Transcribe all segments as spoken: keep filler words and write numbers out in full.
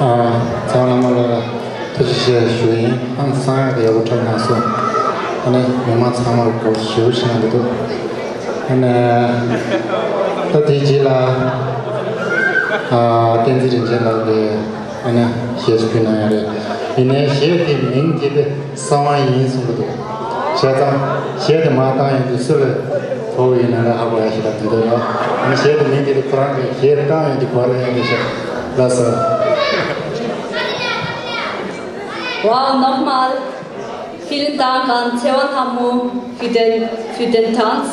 ཨ། ཚང་མ་ལ་ཐུགས་རྗེ་ཆེ་ཞུ་ཡིན། ཨང་གསང་ཡག་གི་ཡག་པོ་འཁྲབ་གནང་སོང་། ཨ་ནི་མི་མང་ཚང་མར་གོ་ཞུ་ཞུ་གནང་གི་འདུག་ཨ་ནི་ད་དེའི་རྗེས་ལ་ཨ་བསྟན་འཛིན་རིན་ཆེན་ལགས་ཀྱིས་ཨ་ནི་གཞས་ཤིག་ཕུལ་གནང་ཡ་རེད། ཡིན་ནའི་གཞས་དེའི་མིང་དེ་གསང་བ་ཡིན་གསུང་གི་འདུག་བྱས་ཙང་གཞས་དེ་མར་བཏང་ཡོང་དུས་སུ་ལ་ཐོག་ཡིན་ན་ལ་ཧ་གོ་ཡ་ཞིག་ལ་དེ་འདྲ་ལ། ཨ་ནི་གཞས་དེ་མིང་དེ་ལ་ཁོ་རང་གི་གཞས་བཏང་ཡོང་དུས་གོ་ལ་ཡོང་དུས་ཤག་ལགས་སོ། Wow, nochmal vielen Dank an Sewan Hamu für den, für den Tanz.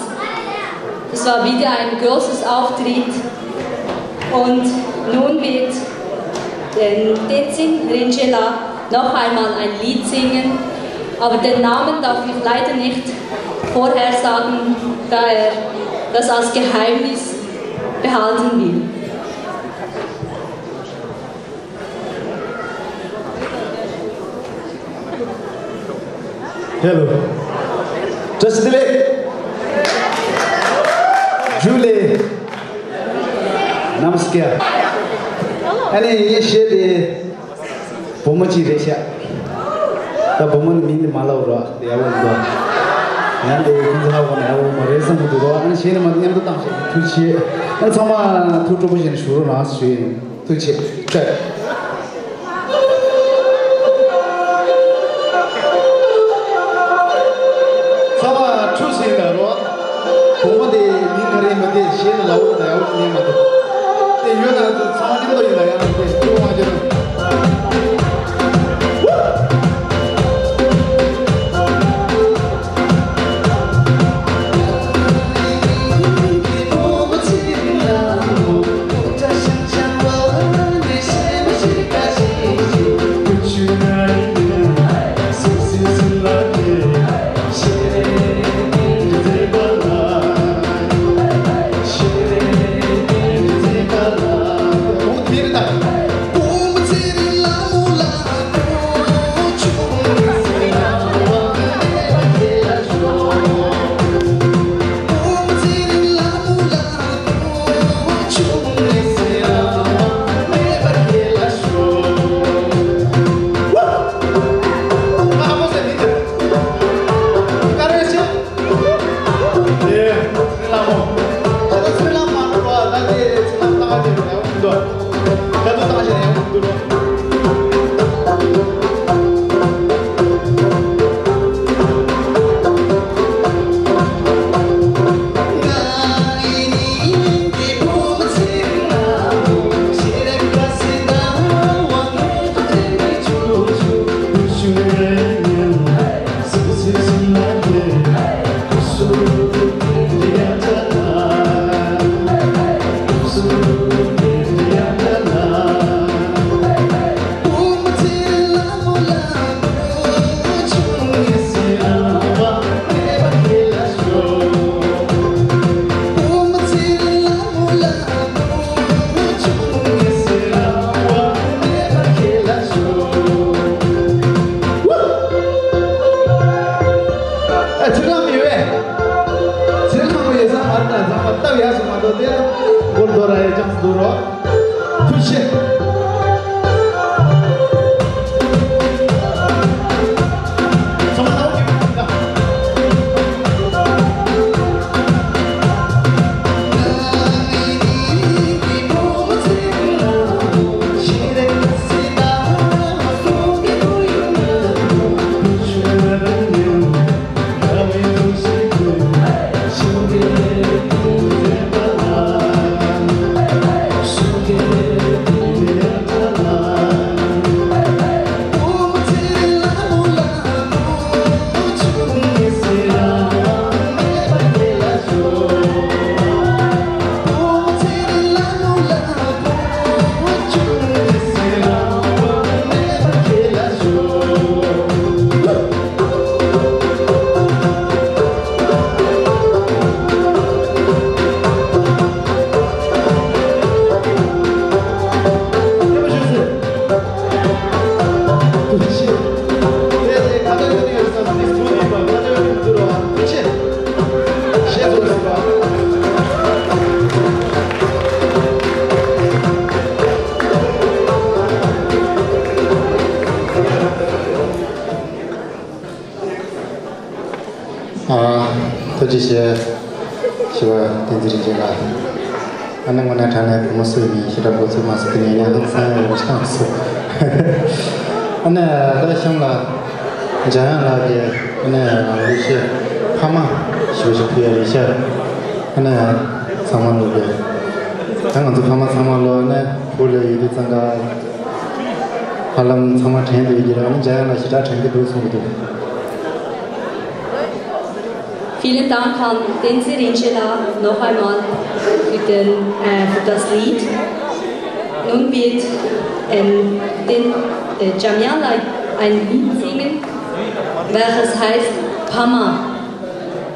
Es war wieder ein großes Auftritt. Und nun wird denn Tenzin Rinchela noch einmal ein Lied singen, aber den Namen darf ich leider nicht vorhersagen, da er das als Geheimnis behalten will. Hello. Just delay. Julie. Namaskar. ཨ་ནི་ངས་བཤད་དེ་བུ་མོ་གཅིག་རེད་ཤག་ད་བུ་མོ་ནི་མིང་དེ་མ་ལབ་རོགས། དེ་ཡག་པོ་འདུག་ཡང་དེ་ཁོང་ཚོ་ཧ་གོ་ན་ཡག་པོ་མ་རེད་བསམ་གྱི་འདུག་ཨ་ནི་གཞས་ནི་མ་མཉམ་དུ་བཏང་ཤག་ཐུགས་རྗེ་ཆེ། ཨ་ཚང་མ་ཐུགས་སྤྲོ་པོ་བྱས་ནས་བཞུགས་རོགས་གནང་ཞུ་ཡིན། ཐུགས་རྗེ་ཆེ། ཚང་མ་ཁྲུས་ཟིན་ད་རོགས། བུ་མོ་དེ་མིང་ག་རེ་ཡིན་པ་དེ་གཞས་ལ་ལབ་འོ་ད་ཡག་པོ་ཉན་མ་ཐུབ། དེ་ཡོད་ན་ཚོ་ཚང་མ་མཉམ་དུ་ཡིན་ད་ཡག་པོ་དེ་ཐུགས་དབང་བྱོས། ཨ་ཚིག་ལམ་ཡོད་པས། ཚིག་ལམ་ཡོད་ས་མ་རེད་ན་ཚང་མ་སྟབས་ཡག་སོང་མ་གཏོགས་དེ་སྒོར་རྡོ་ར་ཡི་ཅང་སུ་འདུག་རོགས། ཐུགས་རྗེ་ཆེ། ཚང་མ་ནང་གི་མི་དང་། ཞེས་ཞུ་བ་བསྟན་འཛིན་རིན་ཆེན་ལགས། ཨ་ནི་དངོས་གནས་དྲང་གནས་བུ་མོ་སུ་ཡིན་ཞེ་དྲག་གོ་ཚོད་མ་སོང་། དེ་ནས་ཡང་སང་ཡང་ཡང་ཆགས་སོང་། ཨ་ནི་ད་གཤམ་ལ་འཇམ་དབྱངས་ལགས་ཀྱིས་ཨ་ནི་རང་ལུས་ཤེས་ཕ་མ་ཞུ་ཞུ་ཕུལ་ཡ་རེད་ཤག་ཨ་ནི་ཚང་མ་ལོ་གི་ད་ང་ཚོ་ཕ་མ་ཚང་མ་ལོ་ཨ་ནི་བུ་ལ་ཡོད་དུས་ཙང་ཀ་ཧ་ལམ་ཚང་མ་དྲན་དུ་ཡོད་ཀྱི་རེད། ཨ་ནི་འཇམ་དབྱངས་ལགས་ཞེ་དྲག་དྲན་གྱི་འདུག་གསུང་གི་འདུག Vielen Dank an Tenzin Rinchela noch einmal für, den, äh, für das Lied. Nun wird ähm, den, äh, Jamyang ein Lied singen, welches heißt Pama.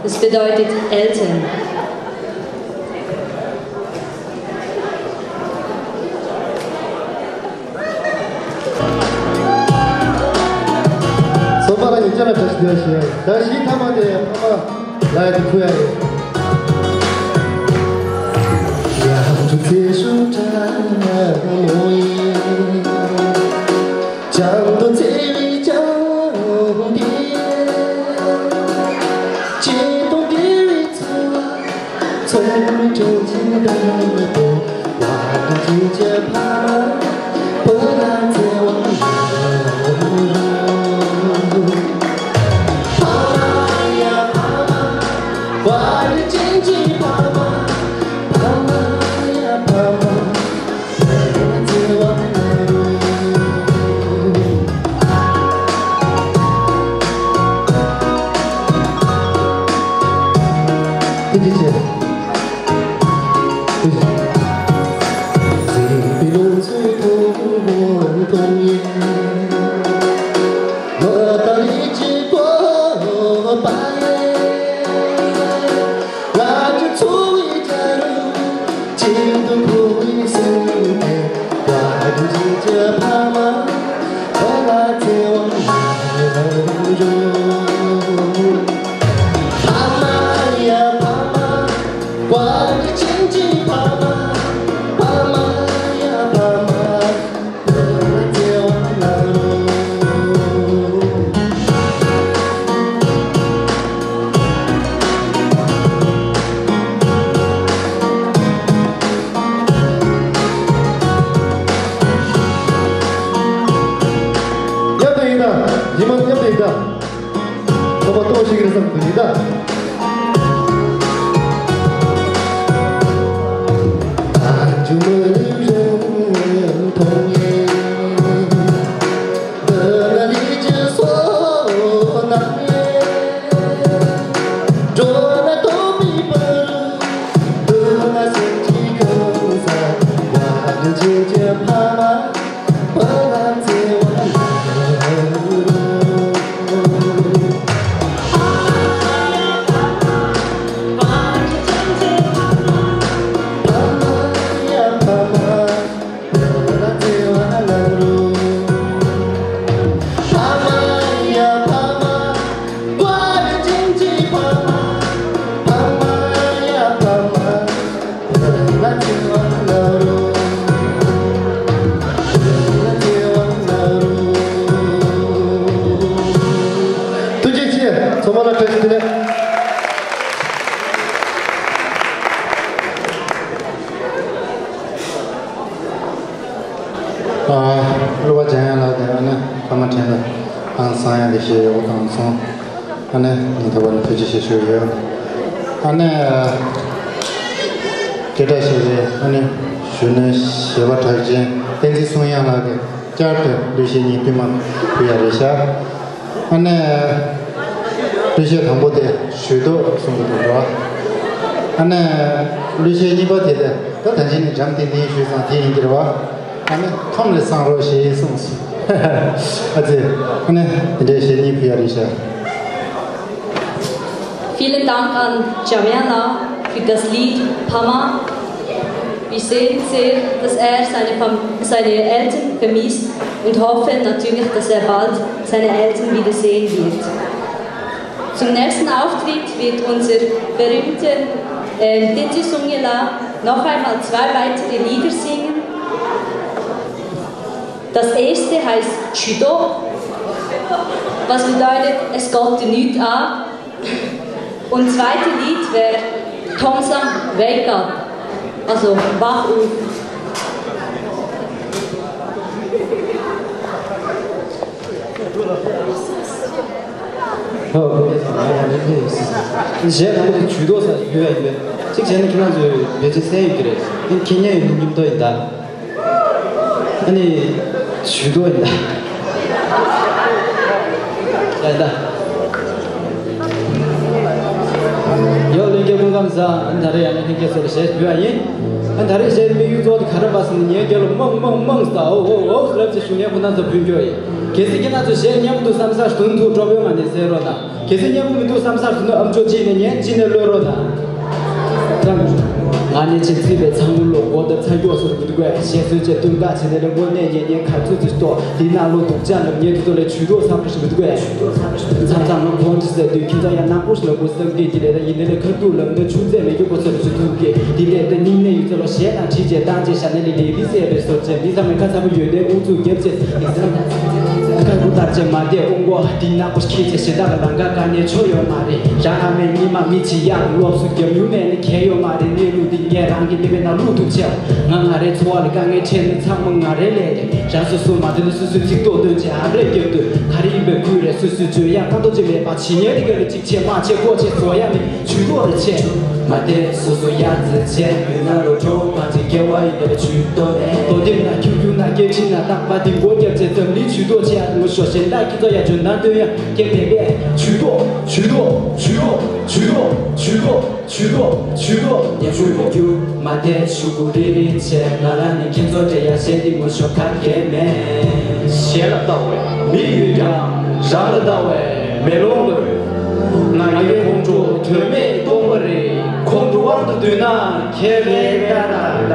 Das bedeutet Eltern. སོ་པ་ལ་ཡིག་ཆ་ལ་བཀྲ་ཤིས་བདེ་ལེགས་ཞུ། ད་གཞས་མཐའ་མ་དེ་ཕ་མ་ལ་ཡི་ཐུག་ཡ་རེད། མཉམ་དུ་ཡིན་ད། ཉི་མ་མཉམ་དུ་ཡིན་ད། ཁོ་པ་གཏོང་ཤེས་ཀྱི་རེད་བསམ་གྱི་འདུག་ཡིན་ད། ཐུགས་རྗེ་ཆེ། ཚང་མ་ལ་བཀྲ་ཤིས་བདེ་ལེགས། ཨ། གླུ་བ་འཇམ་དབྱངས་ལགས་ཀྱིས་ཨ་ནི་ཕ་མ་དྲན་ལ་ཨང་སང་ཡང་ལེགས་བཤད་ཡག་པོ་བཏང་སོང་། ཨ་ནི་ཉིན་ཐོག་པ་ནས་ཐུགས་རྗེ་ཆེ་ཞུ་ཡོད། ཨ་ནི་སྐད་གྲགས་ཆེ་བའི་ཨ་ནི་གཞོན་ནུ་གཞས་པ་གྲགས་ཅན་བསྟན་འཛིན་གསུང་དབྱངས་ལགས་ཀྱིས་བསྐྱར་དུ་གླུ་གཞས་གཉིས་བསྟུད་མར་ཕུལ་ཡ་རེད་ཤག་ཨ་ནི་གླུ་གཞས་དང་པོ་དེ་ཞུས་ཏོག་གསུང་གི་འདུག་རོ། ཨ་ནི་གླུ་གཞས་གཉིས་པ་དེ་དེ་ད་ད་ཅི་ནས་འཇམ་ཏིང་ཏིང་ཞུས་ཙང་དེ་ཡིན་གྱི་རེད་བ། ཨ་ནི་ཁམས་ལ་བསང་རོགས་ཞེས་གསུངས་སོང་། ཨ་ཙི། ཨ་ནི་དེ་འདྲའི་གཞས་གཉིས་ཕུལ་ཡ་རེད་ཤག Vielen Dank an Jamyang für das Lied Pama. Wir sehen sehr, dass er seine, Fam seine Eltern vermisst und hoffen natürlich, dass er bald seine Eltern wiedersehen wird. Zum nächsten Auftritt wird unser berühmter, ähm, Tenzin Sungyeol noch einmal zwei weitere Lieder singen. Das erste heißt Chudo, was bedeutet, es geht nichts an. Und zweite Lied wäre Thompson Wake Up, also Wach auf. ཨོ། གཞས་དང་པོ་དེ་ཇུས་གཏོགས་ས་ཡོད་ཡ་ཡོད། གཅིག་བྱས་ན་ཁྱེད་རང་ཚོས་བེད་སྤྱོད་གསན་ཡོད་ཀྱི་རེད། ཁྱེད་ཉན་ཡོད་ན་མཉམ་དུ་ཡིན་ད། ཨ་ནི། ཇུས་གཏོགས་ཡིན་ད། ཡ་ད། ཡོ་ལྷན་རྒྱས་སྐུ་ཁམས་བཟང་། ཨ་ནི་ད་རེས་ཡང་ན་ལྷན་རྒྱས་ཚོ་ལ་གཞས་ཞུ་བ་ཡིན། ཨ་ནི་ད་རེས་གཞས་དམིགས་ཡུལ་གཙོ་བོ་དེ་ག་རེ་རེད་ཟེར་ན། ངའི་རྒྱབ་ལ་མང་མང་མང་ཟེར། ཨོ་ཨོ་ཨོ་ཟེར་ལབ་ཅིག་ཞུ་ནས་ཁོ་རང་ཚོ་ཕུལ་རྒྱུ་ཡིན། གལ་སྲིད་ཁྱེད་རང་ཚོ་གཞས་སྙན་པོ་འདུག་བསམ་ས་ཟུར་དུ་འགྲོ་བའི་ངང་ནས་གསན་རོགས་གནང་། གལ་སྲིད་སྙན་པོ་མི་འདུག་བསམ་ས་ཟུར་དུ་ཨམ་ཅོག་གཅིག་ནས་ཉན། གཅིག་ནས་གློད་རོགས་གནང་། ང་ནི་ཆེ་བརྩིས་པའི་ཚང་མོ་ལོ་མགོ་དང་ཚ་སྐྱོགས་སོགས་མི་འདུག་གས། གཞས་བཟོས་བྱས་བཏོན་ཁ་བྱས་ནས་ལས་དངོས་གནས་ཉན་ཉན་ག་ཚོད་ཅིག་ཏོ། འདི་ནང་ལོ་སྡུག་ཅག་ནམ་ཉལ་དུས་ཚོ་ལས་ཇུས་གཏོགས་བསམ་བློ་ཞིག་མི་འདུག་གས། མཚམས་མཚམས་ལ་ཁོང་ཁྲི་ཟེར་དུས་ཁྱིམ་ཚང་ཡང་ནག་པོ་ཞིག་ལ་དགོས་བསམ་གི། དེ་ལས་ད་ཡིན་ནའི་ལས་ཁ་ཐུག་ལམ་ནས་ཆུ་ཚད་མེད་རྒྱུ་ཁོ་ཚོ་ལ་ཞུ་ཐུབ་གི། དེ་ལས་ད་སྙིང་ནས་ཡོད་ཚད་ལོ་གཞས་དང་བྲིས་བྱས་བཏང་བྱས་ཞབས་ནས་ལི་ལི་ལི་ཟེར་བའི་བཟོ་བྱས། མི་ཚང་མས་ཁ་ཚ་པོ་ཡོད་དེ་དབུ་ཚུགས་རྒྱབ་བྱས། མི་ཚང་ཁ་ཁུ་ལྟར་བྱས་མ་བསྡད་ཀོང་ཀོ་འདི་ནག་པོ་ཁྱེད་ཚོས་གཞན་དག་ལ་ལང་ཀ་དཀའ་ངལ་ཆོ་ཡོད་མ་རེད། རང་ཨ་མས་སྙེ་མ་མི་གཅིག་གཡར་སློབ་གསོ་རྒྱབ་མྱོང་མེད་ན་གལ་ཡོད་མ་རེད། གནས་ལུགས་འདི་ངས་རང་གི་ལུས་པའི་ནང་བླུག་ཐུབ་ཆེ་བ། ང་ང་རའི་འཚོ་བ་ལ་དཀའ་ངལ་འཕྲད་ན་ཚང་མ་ང་རའི་ལས་རེད། རང་སོ་སོ་མ་འདོད་ན་སོ་སོའི་ཚིག་ཐོག་འདོན་བྱས་ཨ་རེ་རྒྱབ་དུས་ག་རེ་ཡིན་པའི་ཁུལ་རེད། སོ་སོའི་བརྗོད་ཡག་ལྟ་རྟོག་ཅིག་མེད་པ་ཇི་སྙེད་དེ་ག་ལ་གཅིག་བྱས་མ་བྱས་ཀོ་བྱས་བཟོ་ཡག་མེད། ཇུས་གཏོགས་རེ་བྱས། མ་བསྡད་སོ་སོ་ཡར་འཛེགས་བྱས། མུན་ནག་ལོ་གྲོགས་བར་གྱི་སྐྱེ་བ་ཡིན་པའི་ཇུས་གཏོགས་རེད། རྡོ་རྡེབ་ན་ཁྱུག་ཁྱུག་ན་སྐད་འཕྲིན་ན་རྟག་པར་འདི་མགོ་བརྒྱབ་བྱས། འཛམ་གླིང་ཇུས་གཏོགས་བྱས། ཡ་ངུ་ཤོག་གཞན་དག་ཁྱེད་ཚོ་ཡ་འཇོན་ཐང་སྟོན་ཡ་སྐད་མེད་པས། ཇུས་གཏོགས་ཇུས་གཏོགས་ཇུས་གཏོགས་ཇུས་གཏོགས་ཇུས་གཏོགས་ཇུས་གཏོགས་ཇུས་གཏོགས་ཉན་ཤུགས་རྒྱུ་མ་བསྡད་ཤུགས་རིག་རིག་བྱས། ང་རང་ནི་ཁྱེད་ཚོ་འདྲ་ཡ་གཞན་འདི་ངུ་ཤོག་ག་གེ་མེད། གཞན་ལ་ལྟ་བའི་མིག་ཡོད་ཀྱང་། རང་ལ་ལྟ་བའི་མེ་ལོང་ལོས། ང་རྒྱལ་ཁོང་ཁྲོ་དོན་མེད་སྟོང་པ་རེད། ཁོང་ཁྲོ་དབང་དུ་བསྡུས་ན་ཁྱེད་རེད་ཀ་ར་ད།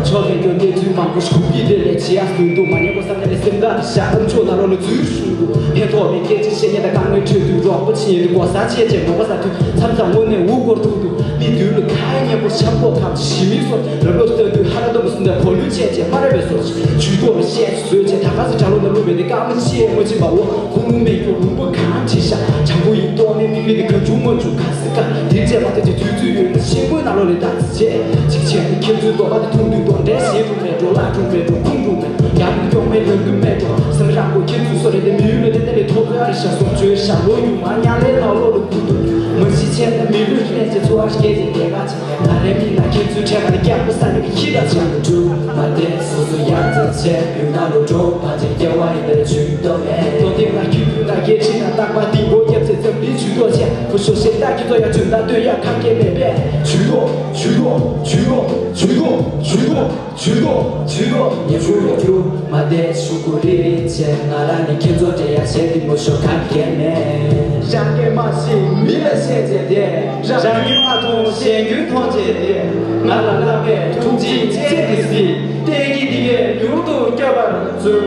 ཆོག་མེད་རྒྱུ་བལྟས་ཚུལ་མང་པོ་ཞིག་གུག་གི་རེད་ལས་བྱེད་ཡག་ཟུན་འདུག་མ་ཉན་པོ་བསམ་ནས་ལས་སེམས་ཁ་བཞག་ཨམ་ཅོག་ནང་ལོགས་ལ་འཛུལ་བཞིན་འདུག་ཕན་ཐོགས་མེད་སྐད་ཆ་བཤད་མཁན་དང་དཀའ་ངལ་འཕྲད་དུས་རོགས་པ་བྱེད་མཁན་དུ་གོ་ས་བྱས་བྱས་མོ་ག་ས་དུས་མཚམས་མཚམས་དངོས་གནས་འུ་སྐོར་ཐུག་འདུག་མི་མདུན་ལ་ཁ་ཡ་མཉེན་པོ་ཤམ་ཐོག་ཁམས་ཞི་མི་སོགས་རབ་རོབ་ལྟ་དུས་ཧ་ར་སྟོན་པ་སུ་འདྲ་བོ་ལུས་བྱས་བྱས་མ་རེད་པའི་བཟོ་ཇུས་གཏོགས་ལ་བཤད་བཟོས་བྱས་ད་ག་ས་གྲྭ་ལོག་ན་བླུགས་པའི་དེ་དཀའ་མོ་ཆེ་མོ་ཆེ་མ་འོ། ཁུངས་ལུང་མེད་རྒྱུ་ལུང་པ་གང་བྲིས་ཤག་བྱང་བུ་ཡིན་ཏོག་མེད་མིག་མི་དེ་ག་བྱུང་མ་བྱུང་ག་ས་ག་དེ་བྱས་མ་ཐེ་ཅི་དུས་ཚོད་ཡོད་ན་ཤེས་དགོས་ནང་ལོགས་ལས་ད་ཚི་བྱས་གཅིག་བྱས་ནས་ཁྱེད་ཚོའི་རྡོག་པ་དེ་མཐོང་དུས་རྡོག་འདྲེ་ཞེ་དྲུག་མེད་འགྲོ་ལ་དྲུག་མེད་འགྲོ་ཁུངས་དྲུག་མེད་ཡང་མི་སྐྱོང་མེད་ལམ་རྒྱུ་མེད་འགྲོ་སེམས་རང་པོ་ཁྱེད་ཚོའི་སོ་རེད་དེ་མི་ཡུལ་ལ་དེ་ལྟ་ལས་ཐོབ་ཚོད་ཨ་རི་ཤ་སོང་བཅོས་ཤ་ལོ་ཡུ་མ་ཉ་ལའི་ནང་ལོགས་ལ་བུ་དུ་མ་ཤི་ཆེན་ན་མི་ལུས་ལྷན་ཅེ་ཚོ་ཨ་རི་སྐད་ཅེ་དེ་ག་ཆེ། ང་རའི་མིག་ནང་ཁྱེད་ཚོའི་འཕྲད་པ་ལ་སྐྱག་པ་ས་ནས་ཁྱི་ར་ཆགས་འགྲོ། མ་བསྡད་སོ་སོ་ཡར་འཛེགས་བྱས་ཡུལ་ནང་ལོ་གྲོགས་བར་གྱི་སྐྱེ་བ་ཡིན་པའི་ཇུས་གཏོགས་མེད། རྡོ་རྡེབ་ནང་ཁྱི་རྒྱུག་ན་སྐད་འཕྲིན་ན་རྟག་པར་ཏིང་མགོ་བརྒྱབ་ཚེ་འཛམ་གླིང་ཇུས་གཏོགས་བྱས་བུ་ཤོག་གཞན་དག་ཁྱེད་ཚོ་ཡང་འཇོན་ཐང་སྟོན་ཡག་ཁ་སྐད་མེད་པས། ཇུས་གཏོགས་ཇུས་གཏོགས་ཇུས་གཏོགས་ཇུས་གཏོགས་ཇུས་གཏོགས་ཇུས་གཏོགས་ཇུས་གཏོགས་ཉེ་ཤུ་རུ་རྒྱུ་མ་བསྡད་ཤུ་གུ་རི་རི་བྱས། ང་རང་ནི་ཁྱེད་ཚོ་འདྲ་ཡ་གཞན་འདི་ངུ་ཤོག་ག་གེ་མེད། རང་སྐད་མ་ཤེས་མི་ལ་བཤད་བྱས་ཏེ། རང་རྒྱུད་མ་མཐོང་གཞན་རྒྱུད་མཐོང་བྱས་ཏེ། ང་ལ་བསླབ་པའི་ཐུགས་རྗེའི་སྤྱན་གྱིས་གཟིགས། བསྟན་གྱི་འདི་གས་མྱུར་དུ་སྐྱོབ་པར་མཛོད།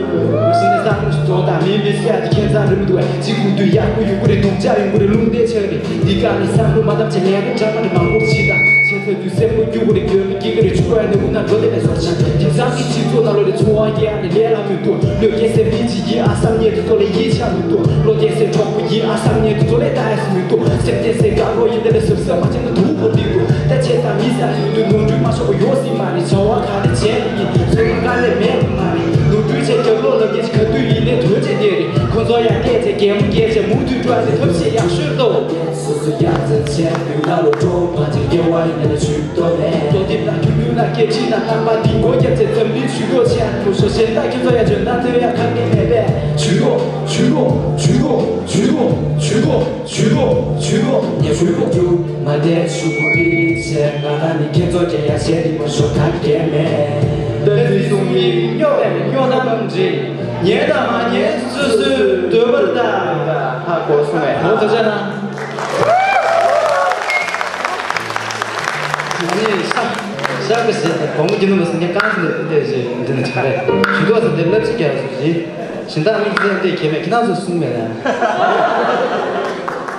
ཞི་ནས་བསམ་བློ་ཞིག་རྫོགས་དང་མིན་མི་སྲིད་ཡ་དེ་ཁྱད་མཚར་རེད་མི་འདུག་བས། གཅིག་དགོས་དུས་ཡག་པོ་ཡོད་གི་རེད། སྡུག་ཅག་ཡོང་གི་རེད། རླུང་རྟའི་ཆ་རེད། འདི་ག་ནས་བསམ་བློ་མ་བཏང་བྱས་ལས་ཀ་འདྲ་མ་འདྲ་མང་པོ་བྱེད་དང་། ཆེ་ཚོད་དུས་སེམས་པོ་སྐྱུག་པོ་རེད། འགྱོད་པ་སྐྱེ་གི་རེད། ཆུ་བ་ནས་འུ་ན་འགྲོ་དེ་ལས་སོར་ཆ། དེང་སང་གི་སྤྱི་ཚོགས་ནང་ལོགས་ལས་འཚོ་བ་སྐྱེལ་ཡ་ནི་ལས་སླ་མི་འདུག་བློས་སྐྱེ་སེམས་པི་ཅི་ཡིན་ཨ་བསམ་ཉེས་དུ་ཚོ་ལས་ཡིད་ཆགས་མི་འདུག་བློ་སྐྱེ་སེམས་གྲོགས་པོ་ཡིན་ཨ་བསམ་ཉེས་དུ་ཚོ་ལས་ལྟ་ཡ་སི་མི་འདུག་སེམས་ཅན་སེམས་དཀར་པོ་ཡིན་དེ་ལས་སུབ་སུབ་མ་བྱེད་ན་དུ་བོ་འདི་འདུག་ད་ཆེ་ས་མི་ས་ཡིན་དུས་ནོར་འཁྲུལ་མ་ཤོར་བ་ཡོད་སྲིད་མ་རེད། བྱ་བ་ག་རེ་བྱས་ཡིན་ཚོད་དཀའ་ལས་མེད་མ་རེད། ནོར་འཁྲུལ་བྱས་རྒྱབ་ལོགས་ལ་སྐད་ཆ་ག་དུས་ཡིན་ནས་དོན་བྱེད་དེ་རེད། ཁོ་ཚོ་ཡང་བལྟས་ཚེ་གད་མོ་བགད་བྱས་མུ་མཐུད་འགྲོ་ཡ་དེ་ཐབས་ཤེས་ཡག་ཤོས་ལྟ་བུ། སོ་སོ་ཡར་འཛེགས་བྱས་ཡུལ་ནང་ལོ་གྲོགས་བར་གྱི་སྐྱེ་བ་ཡིན་ནས་ཇུས་གཏོགས་མེད། རྡོ་རྡེབ་ནང་ཁྱུག་ཁྱུག་ན་སྐད་འཕྲིན་ན་རྟག་པར་ཏིང་མགོ་བརྒྱབ་ཚེ་འཛམ་གླིང་ཇུས་གཏོགས་བྱས་ཡ་ཁྱོད་ཤོག་གཞན་དག་ཁྱོད་ཚོ་ཡ་འཇོན་ཐང་ཐོན་ཡ་ཁ་སྐད་མེད་པས། ཇུས་གཏོགས་ཇུས་གཏོགས་ཇུས་གཏོགས་ཇུས་གཏོགས་ཇུས་གཏོགས་ཇུས་གཏོགས་ཇུས་གཏོགས་ཉེ་ཤུ་རུ་རྒྱུ་མ་བསྡད་ཤུ་གུ་རི་རི་བྱས། ང་རང་ནི་ཁྱེད་ཚོ་འདྲ་ཡ་གཞན་འདི་ངུ་ཤོག་ག་གེ་མེད། ད་དུས་གསུང་མི་སྨྱོ་བས་སྨྱོ་ན་མང་འདྲི། ཉན་དང་མ་ཉན་སོ་སོའི་འདོད་པར་ལྟ། ཧ་གོ་སོང་ངས། ཧོ་ད་ཅེ་ན། ང་ནི་ཤ་ཤ་གི་ཟེར་ཏེ་གོང་གི་ནུ་མ་སེང་གེ་རྐང་ཟིན་ཏེ་ཞེས་འདི་ནི་ཆ་རེད། ཞུ་དོགས་ཟིན་ཏེ་ལབ་ཅིག་རྒྱག་སོ་ཞེས་ཞིན་ཏང་དམིགས་བསལ་ཏེ་གེ་མེད་ཁྱེད་རང་ཚོ་གསུང་མེད་ན།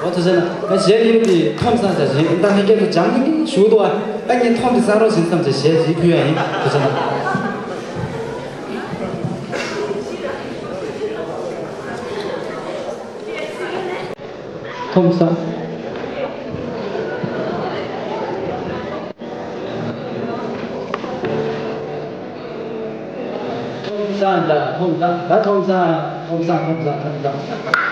འོ་ཐུགས་རྗེ་ན་ང་གཞས་ཡིན་ཏེ་ཐོམ་སང་ཟེར་ཞིན་ཏང་ནི་སྐད་དུ་འཇམ་ནི་ཞུ་དོ་ཨ་ངས་ཐོམ་དེ་སང་རོགས་ཞིན་བསམ་ཅེས་གཞས་ཞིག་ཕུལ་ཡ་ཡིན། ཐུགས་རྗེ་ན། ཐོམ་སང་། ཐོང་ས་ད་ཐོང་ས་ད་ཐོང་ས་ཐོང་ས་ཐོང་ས་ཐོང་ས།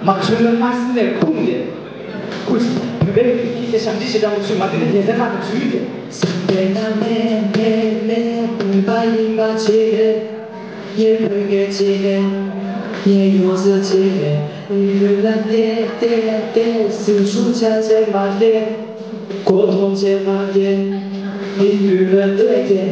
མ་བྱོན་ན་སྔ་ས་ནས་ཁུངས་ཏེ། ཁུ་བོད་པའི་རིགས་ཀྱི་ཞབས་ཕྱི་ཞེ་དྲག་མོ་ཚུད་མ་དེ་ནས་ཉེ་ས་ནང་དུ་འཛུལ་ཏེ། སེམས་པའི་ནང་ནས་མེད་མེད་མེད་བོད་པ་ཡིན་པ་བྱས་ནས། ངས་བོད་སྐད་བྱས་ནས། ངས་ཡོངས་སུ་བྱས་ནས། བོད་ལ་བལྟས་བལྟས་བལྟས་ཟིང་ཆུང་ཆ་བྱས་མ་བལྟས། མགོ་འཐོམས་བྱས་མ་བལྟས། མི་ལུས་ལ་བལྟས་ཏེ།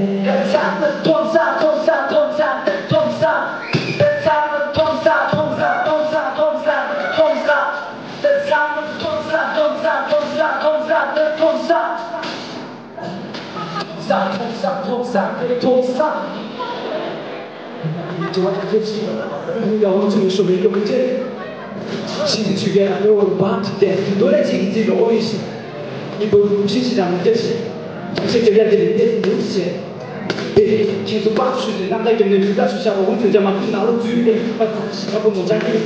ཁྱེད་ཚོ་པགས་ཆུ་ནས་རྣམ་ཐར་རྒྱབ་ནས་ལུས་ལ་ཆུ་བྱ་བ་འུ་ཚོ་རྒྱ་མ་ཁུ་ནང་ལ་ཡོད་ཅེས།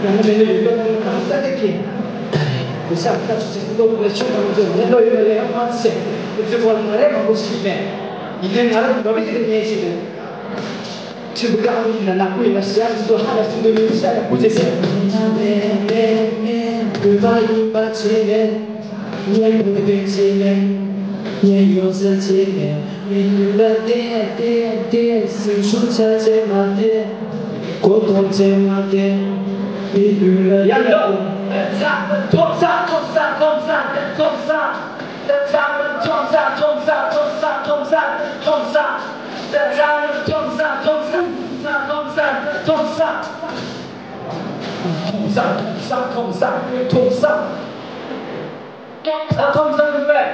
ཡང་ན་མེད་ན་ཡོད་པ་ནང་ལ་ལྟ་ཚེ་ཀྱེ། ད་རེས་བོད་ཤ་ལྟ་ཚུལ་ཅན་གྱི་སློབ་ཕྲུག་ལ་ཆུང་དང་ཚོས་ངན་སློབ་ཡོད་ལ་ཡང་མ་ཚེ་བོད་ཚོས་བོད་ལ་མ་རེད་མང་པོ་ཞིག་མེད། ཡིན་ནའི་ང་རང་འདྲ་བོ་ཞིག་ལ་ཉན་ཞིག་རེད། ཁྲི་འདུག་ག་ཨ་ཡིན་ན་ནག་པོ་ཡིན་ན་ཤ་ཡ་ཚོ་ཧ་ལ་ཤིན་ཏུ་མི་ཤ་ཡ་པུ་ཅེ་ཟེར། བོད་པ་ཡིན་པ་བྱས་ནས། ངས་བོད་པའི་ཆེད་ནས། ངས་ཡོངས་སུ་བྱས་ནས། མི་ལུས་ལ་བལྟས་བལྟས་བལྟས་ཟིང་ཆུང་ཆ་བྱས་མ་བལྟས། མགོ་འཐོམས་བྱས་མ་བལྟས། མི་ལུས་ལ་ཡང་ཡང་། ཐོམ་ས་ཐོམ་ས་ཐོམ་ས་ཐོམ་ས་ཐོམ་ས། ཐོམ་ས་ཐོམ་ས་ཐོམ་ས་ཐོམ་ས། ཐོམ་ས་ཐོམ་ས་ཐོམ་ས་ཐོམ་ས། ཐོམ་ས་ཐོམ་ས་ཐོམ་ས་ཐོམ་ས། ཐོམ་ས་ཐོམ་ས་ཡིན་པས།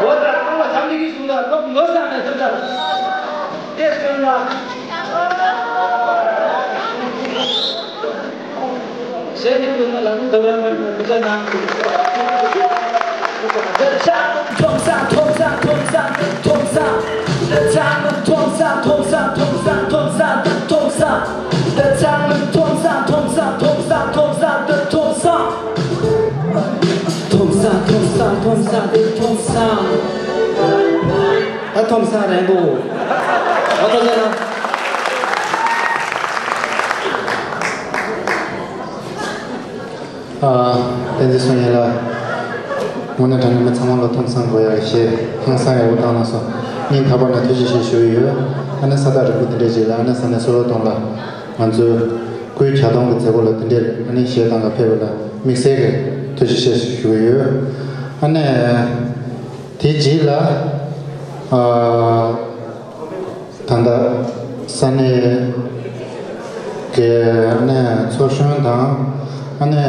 འོ་ད་ཁོང་ལ་བྱམས་བརྩེ་གིས་གསུངས་ལ་ཁོང་ངོ་ཚ་ནས་ཐོབ་ད། དེ་སོང་ལ། ཞེས་ནི་ཀུན་ལ་ལམ་དུ་བ་མ་མི་ཚེ་ནང་། ཐོམ་ས་ཐོམ་ས་ཐོམ་ས་ཐོམ་ས། ཐོམ་ས། ཐོམ་ས་ཐོམ་ས་ཐོམ་ས་ཐོམ་ས་ཐོམ་ས། ཐོམ་ས། ཐོམ་ས་ཐོམ་ས་ཐོམ་ས་ཐོམ་ས་ཐོམ་ས། ཐོམ་ས་ཐོམ་ས་ཐོམ་ས་ཐོམ་ས། ཨ་ཐོམ་ས་རན་པོ། ཨ་ཐོམ་ས་ན། ཨ། བསྟན་འཛིན་བསོད་ནམས་ལགས། དངོས་གནས་དྲང་གནས་མི་ཚང་མ་ལ་ཐོམ་ས་དགོས་ཡག་ཞེས་ཧང་སང་ཡག་པོ་བཏང་གནང་སོང་། སྙིང་ཐག་པ་ནས་ཐུགས་རྗེ་ཆེ་ཞུ་ཡི་ཡོད། ཨ་ནི་ས་ཐག་རིང་པོ་འདི་འདྲས་ཅིག་ལ་ཨ་ནི་ས་གནས་སོ་ལོ་ཐོང་ལ་ང་ཚོའི་སྐུའི་གྱ་སྟོན་གྱི་མཛད་སྒོ་ལ་འདི་འདྲས་ཨ་ནི་གཞས་བཏང་ག་ཕེབས་པ་ལ་དམིགས་བསལ་གྱི་ཐུགས་རྗེ་ཆེ་ཞུ་གི་ཡོད། ཨ་ནི་དེ་རྗེས་ལ་ཨ། ད་ལྟ་ས་གནས་ཀྱི་ཨ་ནི་ཚོགས་གཞོན་དང་ཨ་ནི་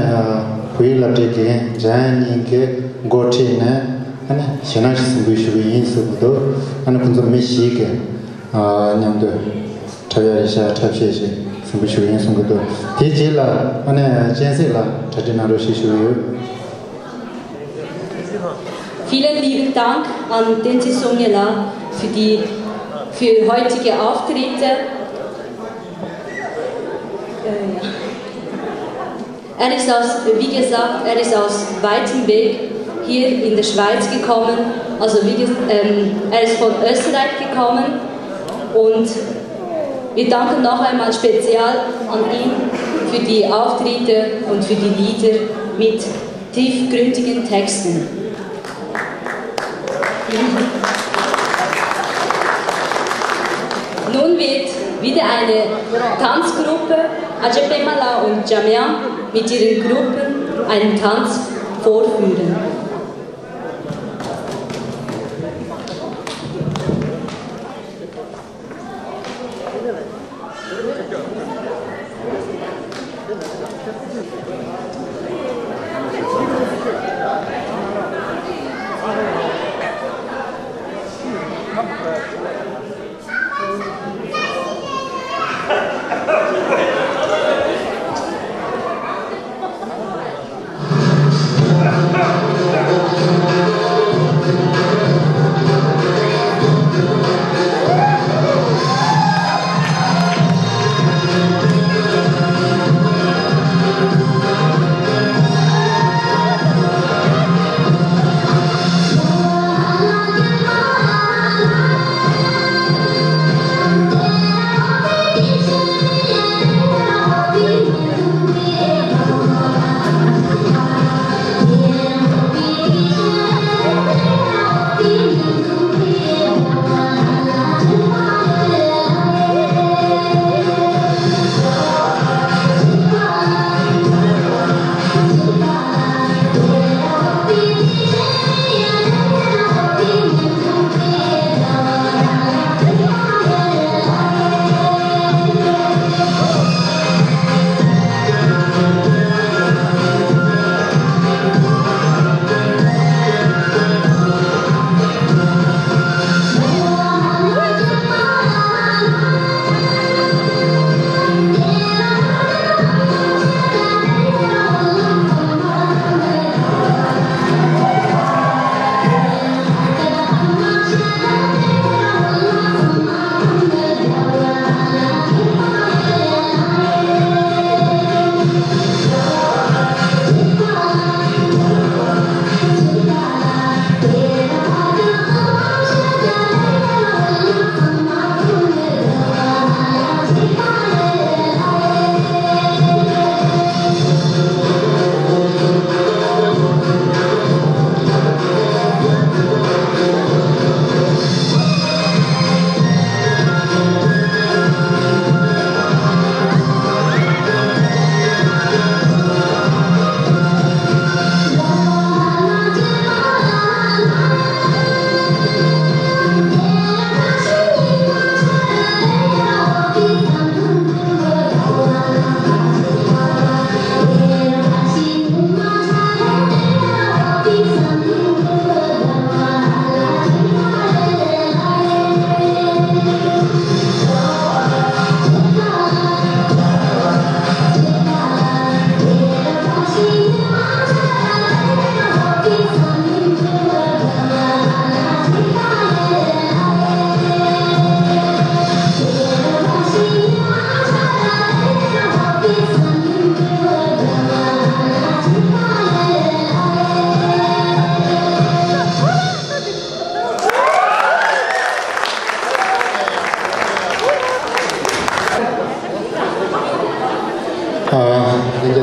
བོད་ཡིག་སློབ་གྲྭའི་དགེ་རྒན་འཇམ་དབྱངས་གཉིས་ཀྱིས་འགོ་ཁྲིད་ནས་ཨ་ནི་ཞེད་སྣང་ཞིག་གཟིགས་འབུལ་ཞུ་གི་ཡིན་གསུངས་ཀྱི་འདུག་ཨ་ནི་ཁོང་ཚོ་མི་བཞི་གིས་མཉམ་དུ་འཁྲབ་ཡ་རེད་ཤག་འཁྲབ་གཞས་ཤིག་གཟིགས་འབུལ་ཞུ་གི་ཡིན་གསུངས་ཀྱི་འདུག་དེའི་རྗེས་ལ་ཨ་ནི་སྤྱན་གཟིགས་ལགས་གྲ་སྒྲིག་གནང་རོགས་ཞེས་ཞུ་གི་ཡོད། Vielen lieben Dank an Tenzin Songela für die, für heutige Auftritte. Äh, er ist aus, wie gesagt, er ist aus weitem Weg hier in der Schweiz gekommen, also wie ges-, ähm, er ist von Österreich gekommen und wir danken noch einmal speziell an ihn für die Auftritte und für die Lieder mit tiefgründigen Texten. Nun wird wieder eine Tanzgruppe, Ajepemala und Jamian, mit ihren Gruppen einen Tanz vorführen.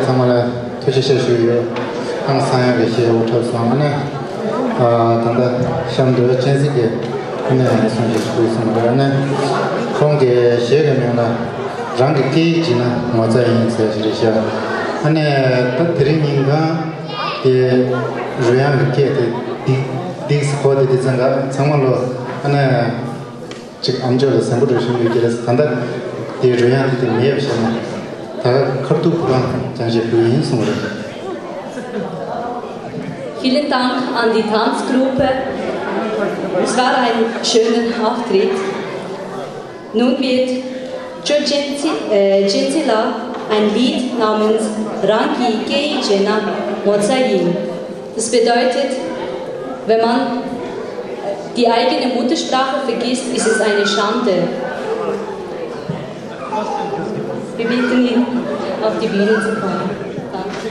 ཚང་མ་ལ་ཐུགས་རྗེ་ཆེ་ཞུ་ཡོད། ཨང་སང་ཡང་གི་ཞེས་འུ་ཐབས་སོང་ཨ་ནི། ད་ལྟ་གཤམ་དུ་སྤྱན་གཟིགས་ཀྱི་ཨ་ནི་གསུང་ཞིག་ཞུ་སོང་རེད་ཨ་ནི། ཁོང་གི་གཞས་ཀྱི་མིང་ལ་རང་གི་སྐད་ཡིག་བྱས་ན་ངོ་ཚ་ཡིན་ཟེར་ཞིག་རེད་ཤག་ཨ་ནི་ད་དེ་རིང་ཉིན་གང་དེ་རོལ་དབྱངས་ཀྱི་སྐད་དེ་འདི་འདི་ཁོ་དེ་དེ་ཚང་ག་ཚང་མ་ལོ་ཨ་ནི། ཅིག་ཨམ་ཅོག་ལ་ཟན་པོ་འགྲོ་བཞིན་ཡོད་ཀྱི་རེད། ད་ལྟ་དེ་རོལ་དབྱངས་དེ་དེ་མེད་པ་བྱས་ན་ད་ཁ་ཐུག་ཁོ་རང་ཅང་ཞིག་ལུས་ཡིན་གསུངས་རེད། Vielen Dank an die Tanzgruppe. Es war ein schöner Auftritt. Nun wird Cho Jinsi, äh, Jinsila ein Lied namens Rangi Kei Jena Mozayin. Das bedeutet, wenn man die eigene Muttersprache vergisst, ist es eine Schande. Wir bitten ihn, auf die Bühne zu kommen. Danke.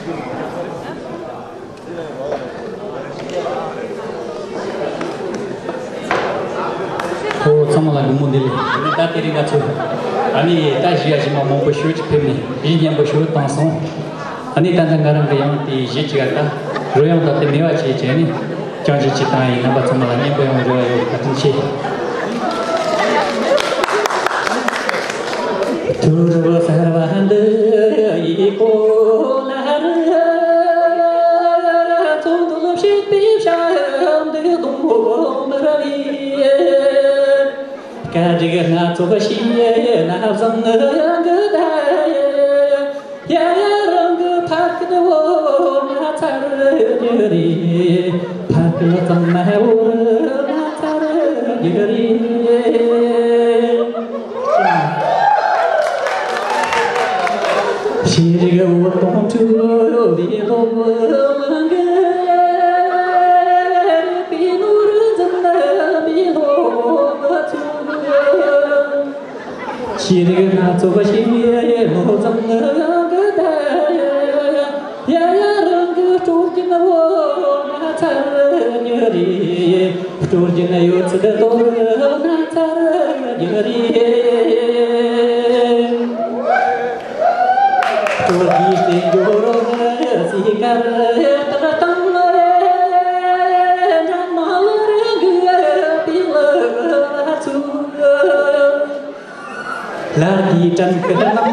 ཁོ་ཚང་མ་ལ་སྒོར་མོ་འདི་ལས་ནི་ད་དེ་རིང་ང་ཚོ་ཨ་ནི་ད་གཞིས་ཡ་གཞི་མ་མང་པོ་ཞེ་ཅིག་ཕེབས་ནས་གཞིས་སྙན་པོ་ཞེ་བཏང་སོང་། ཨ་ནི་ད་ལྟ་ང་རང་གི་ཡང་དེ་གཞིས་ཅིག་ཨ་ད་རོལ་དབྱངས་ད་དེ་མེད་པ་བྱས་བྱས་ནས་རྐྱང་གཞས་ཅིག་བཏང་ཡིན། རྣམ་པ་ཚང་མ་ལ་སྙན་པོ་ཡོང་རོགས་ཡོད། བཀའ་དྲིན་ཆེ། ཐུགས་རབ་གསར་བ་འདི་ཡི་གོ་ལ་རི། ཚོགས་འདུ་བཤད་པའི་ཞབས་འདེགས་གདོང་མི་ར་བའི། སྐད་རིགས་སྣ་ཚོགས་ཤེས་ན་བཟང་ངན་གྱི་ད། ཡ་ཡ་རང་གི་ཕ་སྐད་བོ་ན་ཚར་རྒྱུ་རེད། ཕ་སྐད་གཙང་མ་བོ་ན་ཚར་རྒྱུ་རེད། ཤེས་རིག་འོད་སྟོང་འཕྲོ་བའི་སློབ་མ་གི་པི་ནོར་འཛིན་པའི་སློབ་ཚུལ། ཤེས་རིག་སྣ་ཚོགས་ཤེས་ནོ་ཚང་གི་ད། ཡ་ཡ་རང་གི་སྲོལ་རྒྱུན་བོ་ན་ཚར་རྒྱུ་རེད། སྲོལ་རྒྱུན་ཡོད་ཚད་དོར་ན་ཚར་རྒྱུ་རེད། སྲོལ་རྒྱུན་བསྟན་འགྱུར་རོ་སི་ཀར་ཏག་ཏང་རེད། འདྲ་མ་ལ་རང་གི་པི་ལ་ཚུགས། ལར་དེའི་དྲན་སྐུལ་གནང་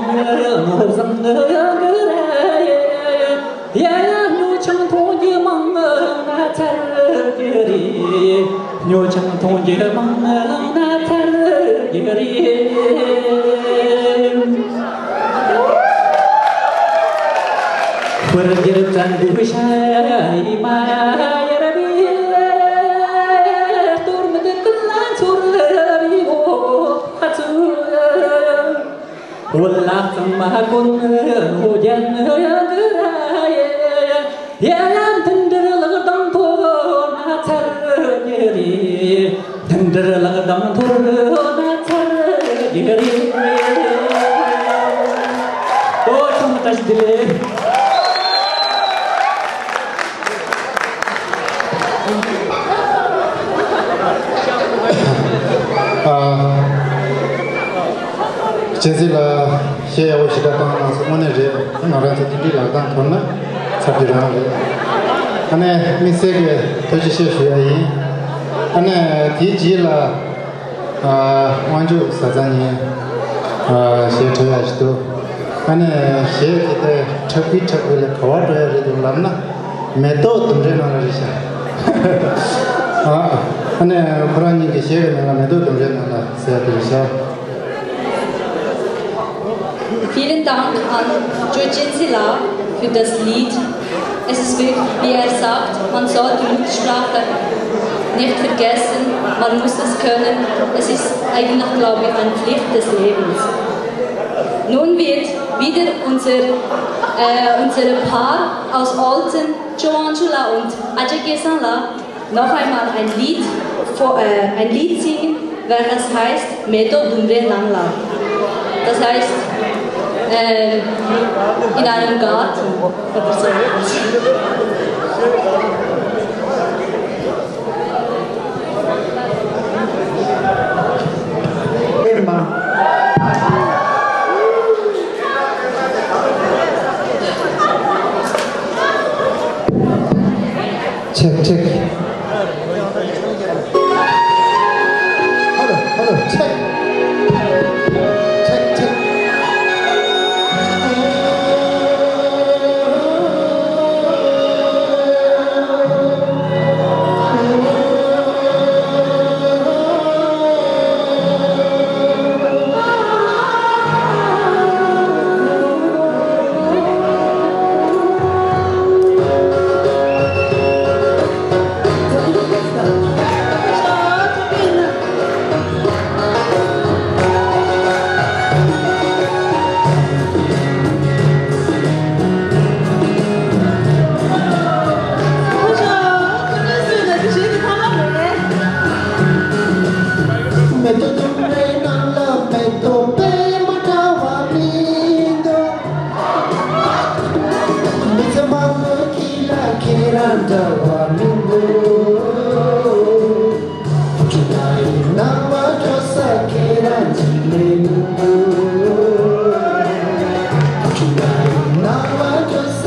ངོ་བཟང་ངུ་གི་རེད། ཡ་ཡ་སྨྱོ་ཆང་འཐུང་རྒྱུ་མང་ན་ཚར་རྒྱུ་རེད། སྨྱོ་ཆང་འཐུང་རྒྱུ་མང་ན་ཚར་རྒྱུ་རེད། ཧུར་གྱིས་བཙན་པོའི་ཤ་ཡི་མ་ཡར་བའི། གཏོར་མེད་ཀུན་ལ་ཚོར་བའི་འོ་ཚུགས། བོད་ལ་གཙང་མ་དཀོན་ནོ་རྒྱལ་ནོ་ཡང་གི་ར་ཡེ། ཡ་ཡ་མཐུན་སྒྲིལ་ལག་གདང་ཐོག་ན་ཚར་གི་རེད། མཐུན་སྒྲིལ་ལག་གདང་ཐོག་ན་ཚར་གི་རེད། ཨོ་ཚང་མ་བཀྲ་ཤིས་བདེ་ལེགས། ཨ། སྤྱན་གཟིགས་ལགས་གཞས་ཡག་པོ་ཞེ་དྲག་བཏང་གནང་སོང་། དངོས་གནས་རེད། ང་རང་ཚོ་དེ་འདྲའི་ལག་གདང་ཐོབ་ན་ཚབ་ཀྱི་རང་རེད། ཨ་ནི་དམིགས་བསལ་གྱི་ཐུགས་རྗེ་ཆེ་ཞུ་ཡ་ཡིན། ཨ་ནི་དེའི་རྗེས་ལ། ཨ། དབང་ཕྱུག་བཟའ་ཚང་གཉིས། ཨ། གཞས་འཁྲབ་ཡག་ཞིག་འདུག་ཨ་ནི་གཞས་དེ་དེ་འཁྲབ་ཀྱི་འཁྲབ་ཀྱི་ལས་ག་པར་འགྲོ་ཡག་རེད་འདུག་ལབ་ན། མེ་ཏོག་ལྡུམ་རའི་ནང་ལ་རེད་ཤག་ཨ། ཨ་ནི་ཁོ་རང་གཉིས་ཀྱི་གཞས་ཀྱི་མིང་ལ་མེ་ཏོག་ལྡུམ་རའི་ནང་ལ་ཟེར་ཡག་དེ་རེད་ཤག Vielen Dank an Joe Cinsila für das Lied. Es ist wirklich, wie er sagt, man soll die Muttersprache nicht vergessen, man muss es können. Es ist eigentlich, glaube ich, eine Pflicht des Lebens. Nun wird wieder unser, äh, unser Paar aus Olten, Joe Anjula und Ajay Kesangla, noch einmal ein Lied, vor, äh, ein Lied singen, welches heißt Medo Dumre Nangla. Das heißt, äh, in einem Garten oder so etwas. Check, check. Hello, hello, check. Check, check. མེ་ཏོག་ལྟུང་བའི་ནང་ལ་མེ་ཏོག་པད་མ་འདྲ་བ་མི་འདུག་མི་ཚེ་མང་པོ་ཁྱེད་ལ་ཁྱེད་རང་འདྲ་བ་མི་འདུག་བུ་ཆུང་ང་ཡི་སྣང་བ་འགྲོ་ས་ཁྱེད་རང་གཅིག་ལས་མི་འདུག་བུ་ཆུང་ང་ཡི་སྣང་བ་འགྲོ་ས་ཁྱེད་རང་གཅིག་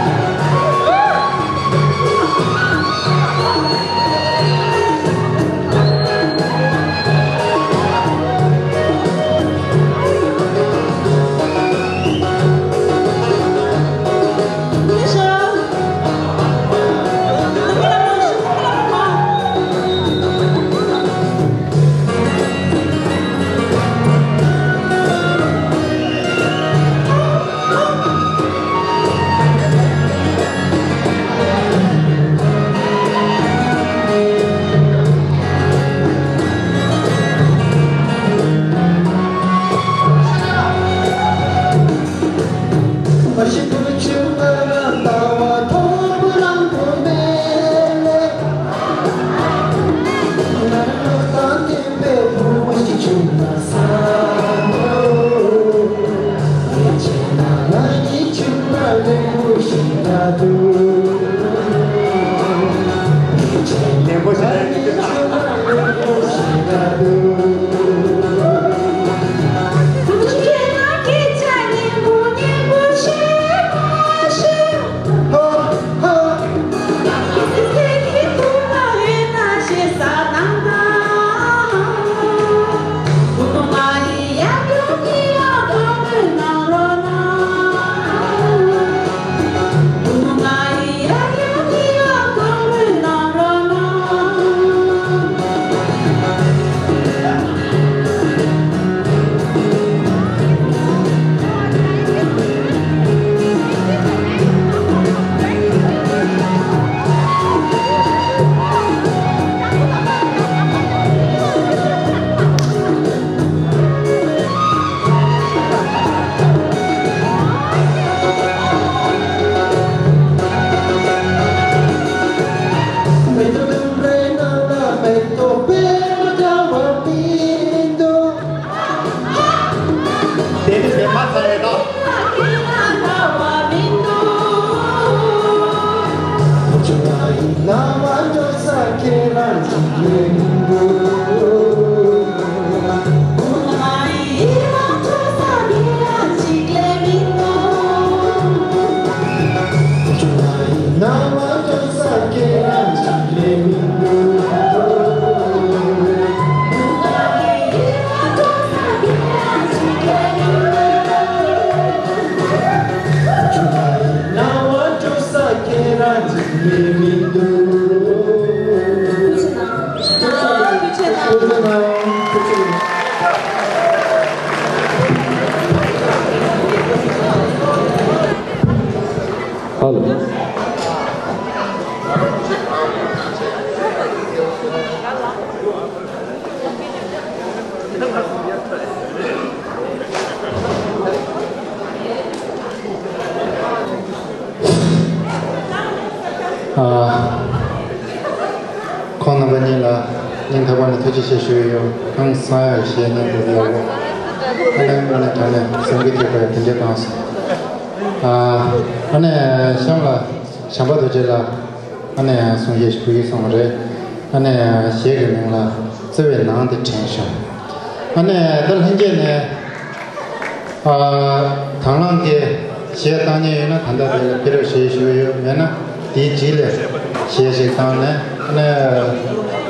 ལས་མི་འདུག་ཁོང་རྣམ་པ་གཉིས་ལ་སྙིང་ཐག་པ་ནས་ཐུགས་རྗེ་ཆེ་ཞུ་ཡི་ཡོད། ཁོང་ཚང་ཡག་གཞས་སྙན་པོ་ཡག་པོ། ཨ་ནི་དངོས་གནས་དྲང་གནས་བསམ་གྱིས་མི་ཁྱབ་པའི་དེ་འདྲ་བཏང་སོང་། ཨ་ནི་གཤམ་ལ་བྱམས་པ་རྡོ་རྗེ་ལགས་ཨ་ནི་གསུང་བཤད་ཞུ་གི་སོང་བ་རེད། ཨ་ནི་གཞས་ཀྱི་མིང་ལ་བརྩེ་བའི་ནང་དེ་དྲན་བྱུང་། ཨ་ནི་ད་ལྷན་རྒྱས་ནས། ཨ། དང་བླངས་ཀྱིས་གཞས་བཏང་མཁན་ཡོད་ན་ད་ལྟ་དེ་ལ་ཕེབས་རོགས་ཞེས་ཞུས་ཡོད། མེད་ན་དེའི་རྗེས་ལ་གཞས་ཤིག་བཏང་ནས་ཨ་ནི་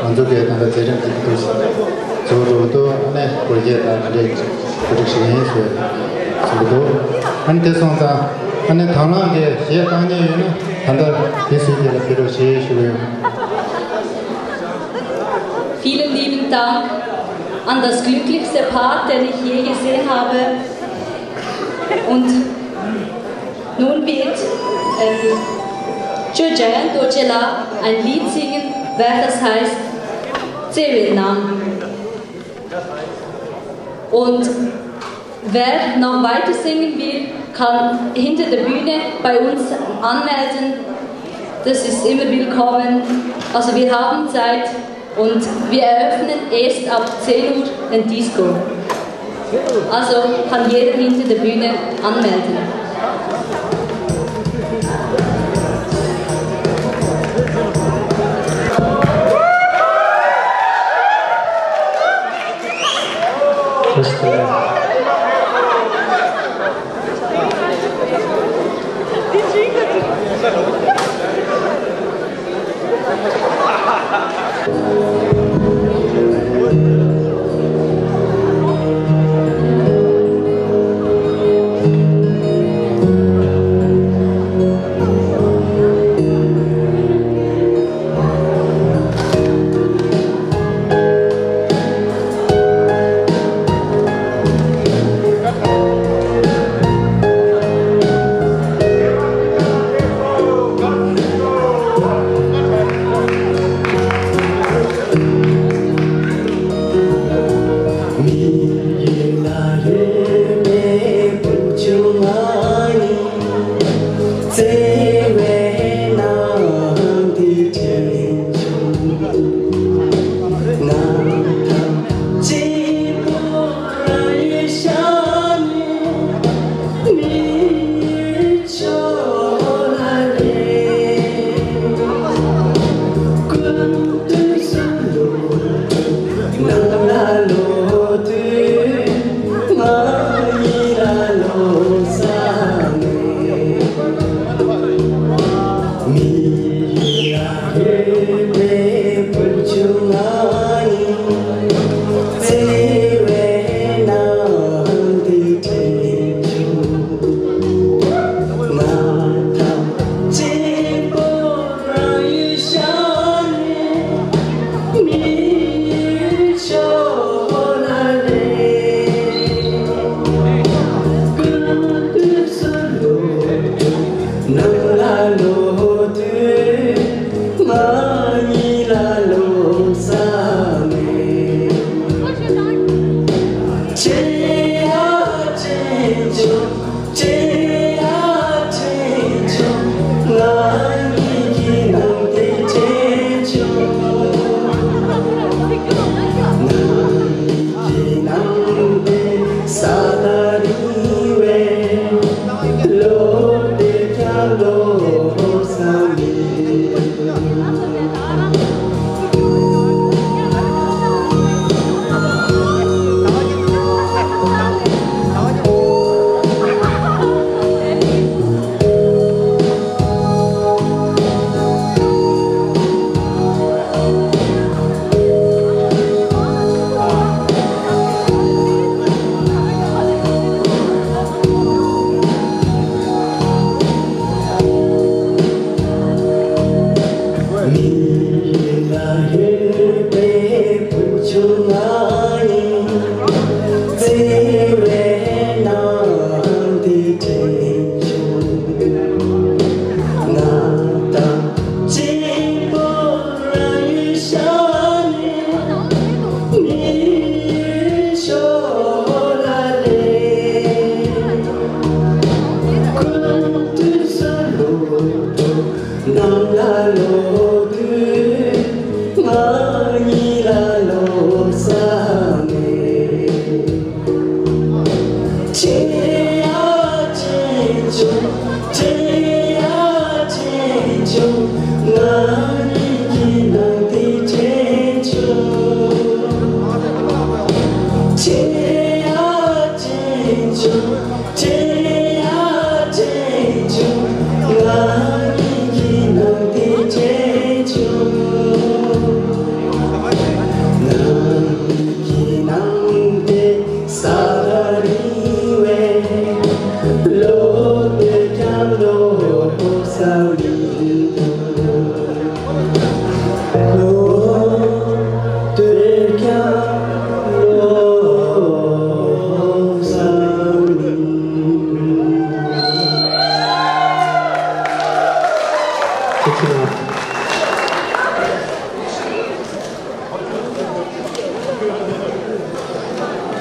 ང་ཚོ་གི་ད་ལྟ་མཛད་རིམ་འདི་འདུག་ཟེར་ཚུར་འགྲོ་འདུག་ཨ་ནི་གོ་རྒྱས་དང་དེ་འདྲའི་གོ་སྒྲིག་ཞིག་ཡིན་ཟེར་ཟེར་གྱི་འདུག་ཨ་ནི་དེ་སོང་ཙང་ཨ་ནི་དང་བླངས་ཀྱིས་གཞས་བཏང་མཁན་ཡོད་ན་ད་ལྟ་དེ་ཚོའི་རྗེས་ལ་ཕེབས་རོགས་ཞེས་ཞུས་ཡོད། Vielen lieben Dank an das glücklichste Paar, den ich je gesehen habe. Und nun wird ähm, Joe Giant Dojela ein Lied singen, welches heißt Zewe Nang. Und wer noch weiter singen will, kann hinter der Bühne bei uns anmelden. Das ist immer willkommen. Also wir haben Zeit und wir eröffnen erst ab zehn Uhr den Disco. Also kann jeder hinter der Bühne anmelden.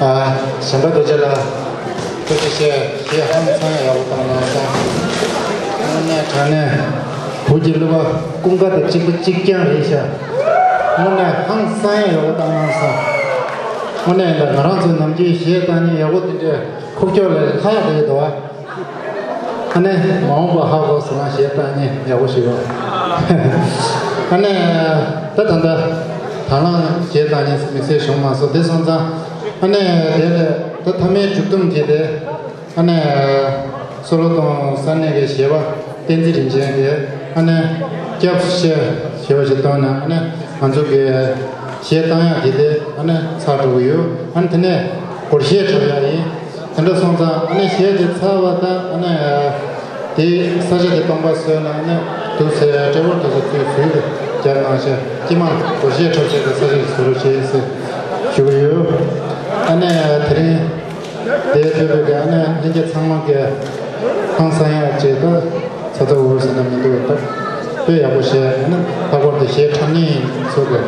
ཨ། གཞན་པ་རྡོ་རྗེ་ལགས། ཐུགས་རྗེ་ཆེ། གཞས་ཧང་སང་ཡག་པོ་བཏང་གནང་སོང་། དངོས་གནས་དྲང་གནས་བོད་ཀྱི་གླུ་པ་ཀུན་དགའ་དང་གཅིག་པ་གཅིག་རྐྱང་རེད་ཤག་དངོས་གནས་ཧང་སང་ཡག་པོ་བཏང་གནང་སོང་། དངོས་གནས་ད་ང་རང་ཚོའི་ནམ་རྒྱུན་གཞས་བཏང་མཁན་ཡག་པོ་དེ་འདྲས་ཁུག་ཀྱོག་ལས་ལྷག་བསྡད་འདུག་ཨ། ཨ་ནི་མ་འོངས་པ་ཧ་གོ་སོང་ན་གཞས་བཏང་མཁན་ཡག་པོ་ཞིག་ཡོད། ཨ་ནི་ད་ད་ལྟ་དང་བླངས་གཞས་བཏང་མཁན་དམིགས་བསལ་བྱུང་མ་སོང་། དེ་སོང་ཙང་ཨ་ནི་དེ་ལས་ད་མཐའ་མའི་མཇུག་སྡོམ་བྱས་ཏེ་ཨ་ནི་སོ་ལོ་དང་ས་གནས་ཀྱི་གཞས་པ་བསྟན་འཛིན་རིན་ཆེན་གྱིས་ཨ་ནི་སྐྱབས་སུ་མཆི་ཞེས་པ་ཞིག་བཏང་ནས་ཨ་ནི་ང་ཚོ་གི་གཞས་བཏང་ཡག་དེ་དེ་ཨ་ནི་ཚར་འགྲོ་གི་ཡོད། ཨ་ནི་དེ་ནས་སྒོར་གཞས་འཁྲབ་ཡག་ཡིན། དེ་འདྲ་སོང་ཙང་ཨ་ནི་གཞས་དེ་ཚར་བ་དང་ཨ་ནི་དེ་ས་ཆ་དེ་སྟོང་པ་བཟོས་ནས་ཨ་ནི་འདུག་སེ་ཊེ་བལ་དེ་ཚོ་ཚུར་ཟུར་དུ་རྒྱབ་གནང་ཤག་དཀྱིལ་མ་སྒོར་གཞས་འཁྲབ་ས་དེ་ས་ཆ་དེ་བཟོ་རོགས་བྱེད་ཟེར་ཞུ་གི་ཡོད། ཨ་ནི་དེ་རིང་དེ་བོད་པའི་གི་ཨ་ནི་ལྷན་རྒྱས་ཚང་མ་གི་ཧང་སང་ཡག་ཅིག་ད་ཚ་ཚ་འུར་འུར་ཟེར་ན་མི་འདུག་ད་དཔེ་ཡག་པོ་བྱས། ཨ་ནི་ལྷག་པར་དུ་གཞས་འཁྲབ་མཁན་ཚོ་གི་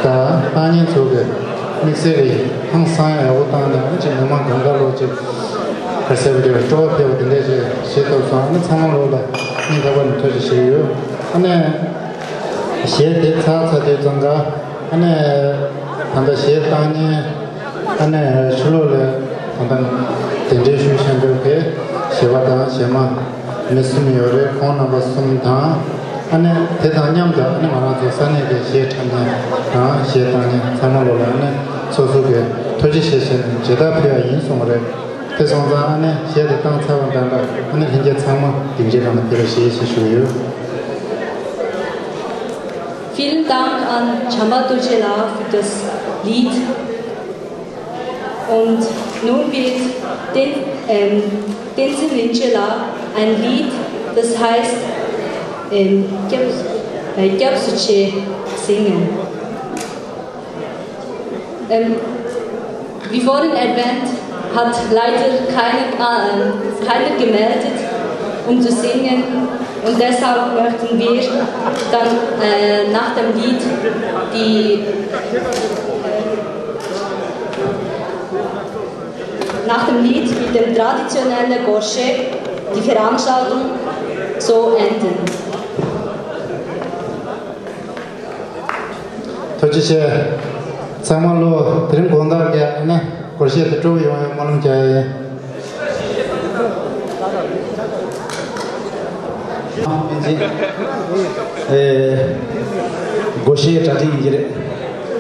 ད་བཏང་མཁན་ཚོ་གི་དམིགས་བསལ་གྱི་ཧང་སང་ཡག་པོ་བཏང་ནས་ཨ་ནི་ཅིག་མི་མང་གང་ག་ལོ་ཅིག་ག་ཟེར་བ་དེ་སྤྲོ་བ་འཕེལ་བ་དེ་འདྲས་ཅིག་བྱེད་ཐུབ་སོང་། ཨ་ནི་ཚང་མ་ལོ་ལ་སྙིང་ཐག་པ་ནས་ཐུགས་རྗེ་ཆེ་ཞུ་གི་ཡོད། ཨ་ནི་གཞས་དེ་ཚར་ཚར་དུས་ཙང་ཀ་ཨ་ནི་ད་ལྟ་གཞས་བཏང་མཁན་ཨ་ནི་ཕྱི་ལོགས་ལ་ད་ལྟ་གདན་འདྲེན་ཞུས་བཞིན་འདུག་གི་གཞས་པ་དང་གཞས་མ་མི་གསུམ་ཡོད་རེད། ཁོང་རྣམ་པ་གསུམ་དང་ཨ་ནི་དེ་དང་མཉམ་དུ་ཨ་ནི་ང་རང་ཚོ་ས་གནས་ཀྱི་གཞས་འཁྲབ་མཁན་དང་གཞས་བཏང་མཁན་ཚང་མ་ལོ་ལ་ཨ་ནི་སོ་སོ་གི་ཐུགས་རྗེ་ཆེ་ཞུ་ནས་མཇལ་དར་ཕུལ་ཡག་ཡིན་གསུངས་པ་རེད། དེ་སོང་ཙང་ཨ་ནི་གཞས་དེ་བཏང་ཚར་བ་འདྲ་འདྲ་ཨ་ནི་ལྷན་རྒྱས་ཚང་མ་སྡིངས་ཆའི་སྒང་ལ་ཕེབས་རོགས་ཞེས་ཞུ་གི་ཡོད། Vielen Dank an Chamba Tujela für das Lied. Und nun wird Ten, ähm, Tenzin Rinchela ein Lied, das heißt, ähm, Gyab-, äh, Gyabsuche singen. Ähm, wie vorhin erwähnt, hat leider keine, äh, keiner gemeldet, um zu singen. Und deshalb möchten wir dann, äh, nach dem Lied die, nach dem Lied mit dem traditionellen Goshe die Veranstaltung so enden. ཐུགས་རྗེ་ཆེ། ཚང་མ་ལོ་དེ་རིང་དགོང་དག་གི་ཨ་ནི་སྒོར་གཞས་དེ་སྤྲོ་པོ་ཡོང་བའི་སྨོན་ལམ་རྒྱག་ཡ་ཡིན། ཨེ། སྒོར་གཞས་གྲ་སྒྲིག་ཡིན་གྱི་རེད།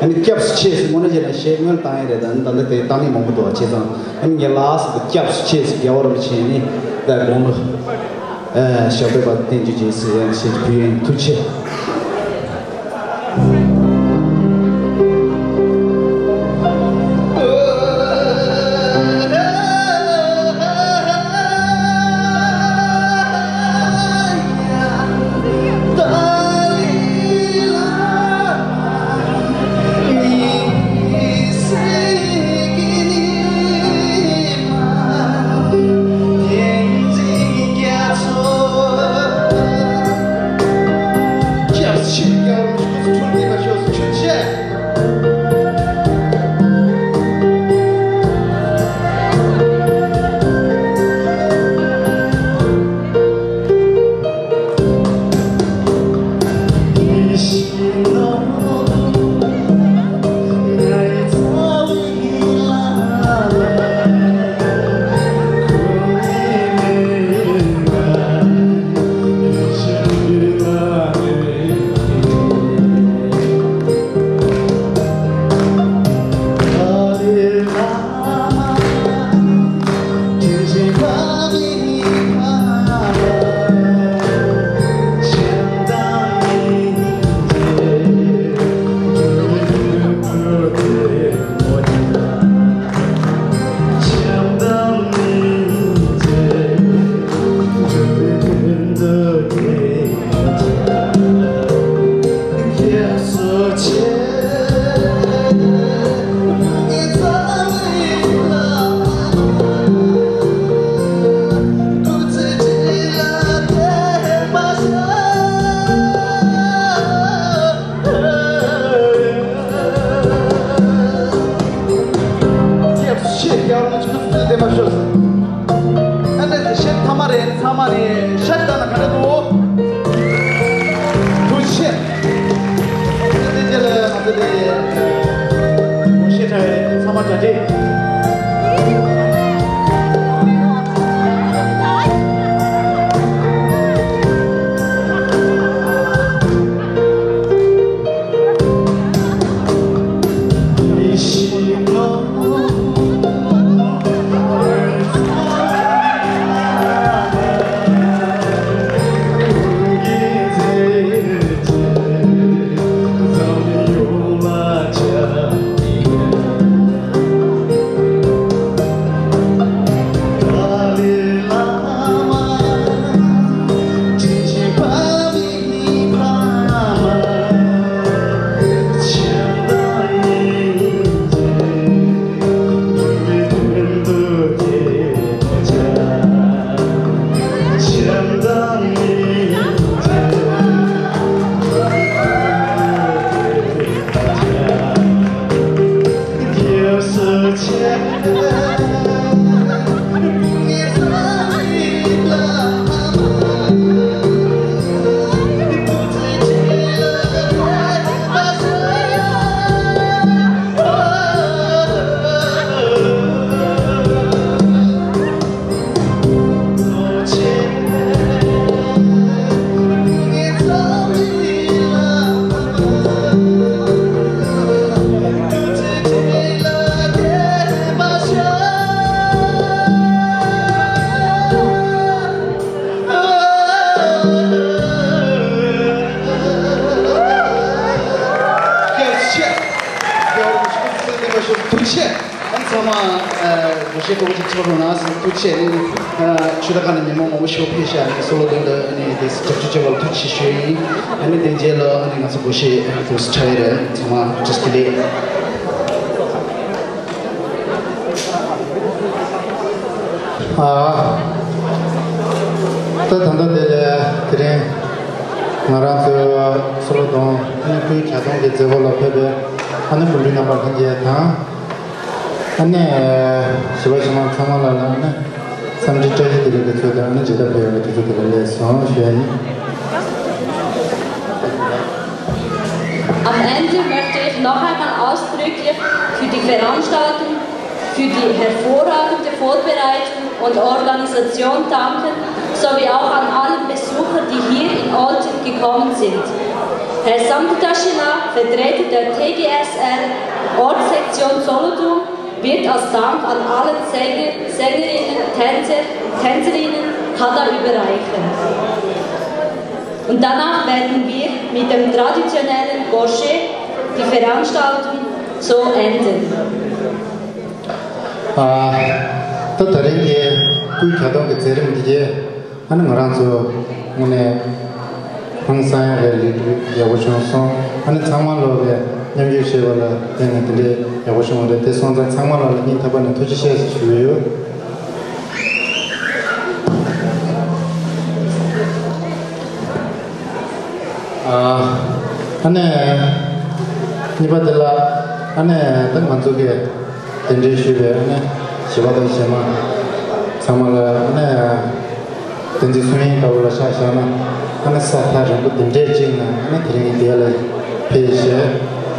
ཨ་ནི་སྐྱབས་སུ་མཆི་ཟེར་དངོས་གནས་བྱས་ན་གཞས་སྔོན་བཏང་ཡ་རེད། ད་ནི་ད་ལྟ་དེ་བཏང་མཁན་མང་པོ་འདུག་བ། བྱས་ཙང་ཨ་ནི་ངས་ལ་དྭགས་སུ་སྐྱབས་སུ་མཆི་ཟེར་རྒྱལ་བ་རིན་པོ་ཆེ་ནི་ད་དགོངས་པ། ཨ། ཞབས་པད་པ་བརྟན་གྱུར་ཅིག་ཟེར་ཡང་ཞེས་ཕུལ་ཡིན། ཐུགས་རྗེ་ཆེ། ཞེས་སྐོར་གྱི་ཚོགས་རུ་ནང་སུ་ཐུགས་ཆེ་ནས་ཆུ་ད་ག་ནས་ཉིན་མོ་མང་པོ་ཞིག་ཕེབས་ཤག་ནས་སོ་ལོ་དོན་དུ་ནས་དེ་སུ་རྒྱབ་སྐྱོར་བྱེད་པར་ཐུགས་ཆེ་ཞུ་ཡིན། ཨ་ནི་དེ་རྗེས་ལ་ཨ་ནི་ང་ཚོ་སྒོ་ཕྱེ་ཐུགས་སུ་ཁྲ་ཡི་རེད། ཚང་མ་བཀྲ་ཤིས་བདེ་ལེགས། ཨ། ད་ད་ལྟ་དེ་ལས་དེ་རིང་ང་རང་ཚོའི་སོ་ལོ་དོན་ཨ་ནི་སྐུའི་གྱ་སྟོན་གྱི་མཛད་སྒོ་ལ་ཕེབས་པའི་ཨ་ནི་སྐུ་མགྲོན་རྣམ་པ་ལྷན་རྒྱས་དང་། ཨ་ནི་ཞི་བ་ཞི་མ་ཚང་མ་ལ་ལ་ཨ་ནི་འཚམས་འདྲི་བཀྲ་ཤིས་བདེ་ལེགས་ཀྱི་ཚུལ་དུ་ཨ་ནི་མཇལ་དར་ཕུལ་བའི་དུས་ཚོད་དེ་ལ་སླེབས་སོང་ཞུ་ཡ་ཡིན། Am Ende möchte ich noch einmal ausdrücklich für die Veranstaltung, für die hervorragende Vorbereitung und Organisation danken, sowie auch an alle Besucher, die hier in Olten gekommen sind. Herr Samdita Shylla, Vertreter der T G S L Ortssektion Solothurn, wird als Dank an alle Sänger, Sängerinnen, Tänzer, Tänzerinnen Kada überreichen. Und danach werden wir mit dem traditionellen Gorshe die Veranstaltung so enden. ཨ། ད་ད་རིང་གི་སྐུའི་གྱ་སྟོན་གྱི་མཛད་རིམ་འདི་གའི་ཨ་ནི་ང་རང་ཚོ་དངོས་གནས་ཧང་སང་ཡག་གི་ལས་འགུལ་ཡག་པོ་བྱུང་སོང་། ཨ་ནི་ཚང་མ་ལོག་གི་མཉམ་ཞུགས་བྱས་པ་ལ་བརྟེན་ནས་དེ་འདྲའི་ཡག་པོ་བྱུང་བ་རེད། དེ་སོང་ཙང་ཚང་མ་ལོག་ལ་སྙིང་ཐག་པ་ནས་ཐུགས་རྗེ་ཆེ་ཞུ་གི་ཡོད། ཨ། ཨ་ནི་གཉིས་པ་དེ་ལ་ཨ་ནི་ད་ང་ཚོ་གི་གདན་འདྲེན་ཞུས་པའི་ཨ་ནི་ཞི་བ་དང་གཞས་མ་ཚང་མ་ལ་ཨ་ནི་བསྟན་འཛིན་སུན་ཡིན་ལྟ་བུ་ལ་ཆ་བཞག་ན་ཨ་ནི་ས་ཐག་རིང་པོ་འདི་འདྲས་ཅིག་ནས་ཨ་ནི་དེ་རིང་འདི་ལ་ཕེབས་བྱས་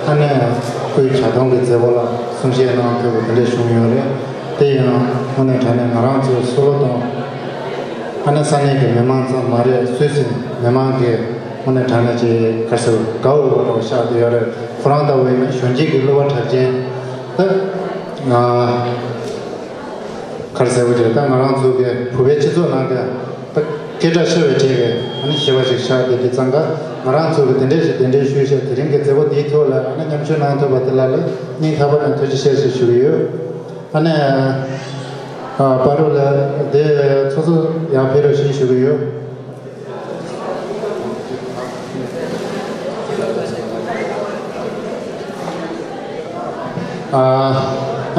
ཨ་ནི་སྐུའི་གྱ་སྟོན་གྱི་མཛད་སྒོ་ལ་གསུང་བཤད་གནང་ཐུབ་པ་འདི་འདྲས་བྱུང་ཡོད་རེད། དེ་ཡང་དངོས་གནས་དྲང་གནས་ང་རང་ཚོའི་སོ་ལོ་དང་ཨ་ནི་ས་གནས་ཀྱི་མི་མང་ཙམ་མ་རེད། སུད་སི་མི་མང་གི་དངོས་གནས་དྲང་གནས་ཀྱི་ག་རེ་ཟེར་དགའ་འོས་པ་འདྲ་བོ་ཤར་བསྡད་ཡོད་རེད། ཁོ་རང་ལྟ་བུ་ཡིན་ན་གཞོན་སྐྱེས་ཀྱི་གླུ་བ་གྲགས་ཅན་ད་ང་ག་རེ་ཟེར་བ་རེད། ད་ང་རང་ཚོ་གི་བོད་པའི་སྤྱི་ཚོགས་ནང་གི་ད་སྐད་གྲགས་ཆེ་བའི་གྲས་ཀྱི་ཨ་ནི་གཞས་པ་ཞིག་ཆགས་བསྡད་དུས་ཙང་ཀ་ང་རང་ཚོ་གི་དེ་འདྲས་ཤིག་གདན་འདྲེན་ཞུས་བྱས་དེ་རིང་གི་མཛད་སྒོ་འདིའི་ཐོག་ལ་ཨ་ནི་མཉམ་ཞུགས་གནང་ཐུབ་པ་དེ་ལ་ལ་སྙིང་ཐག་པ་ནས་ཐུགས་རྗེ་ཆེ་ཞེས་ཞུ་གི་ཡོད། ཨ་ནི་ཨ་པ་རུ་ལ་དེ་ཚོ་ཚོ་ཡང་ཕེབས་རོགས་ཞེས་ཞུ་གི་ཡོད། ཨ་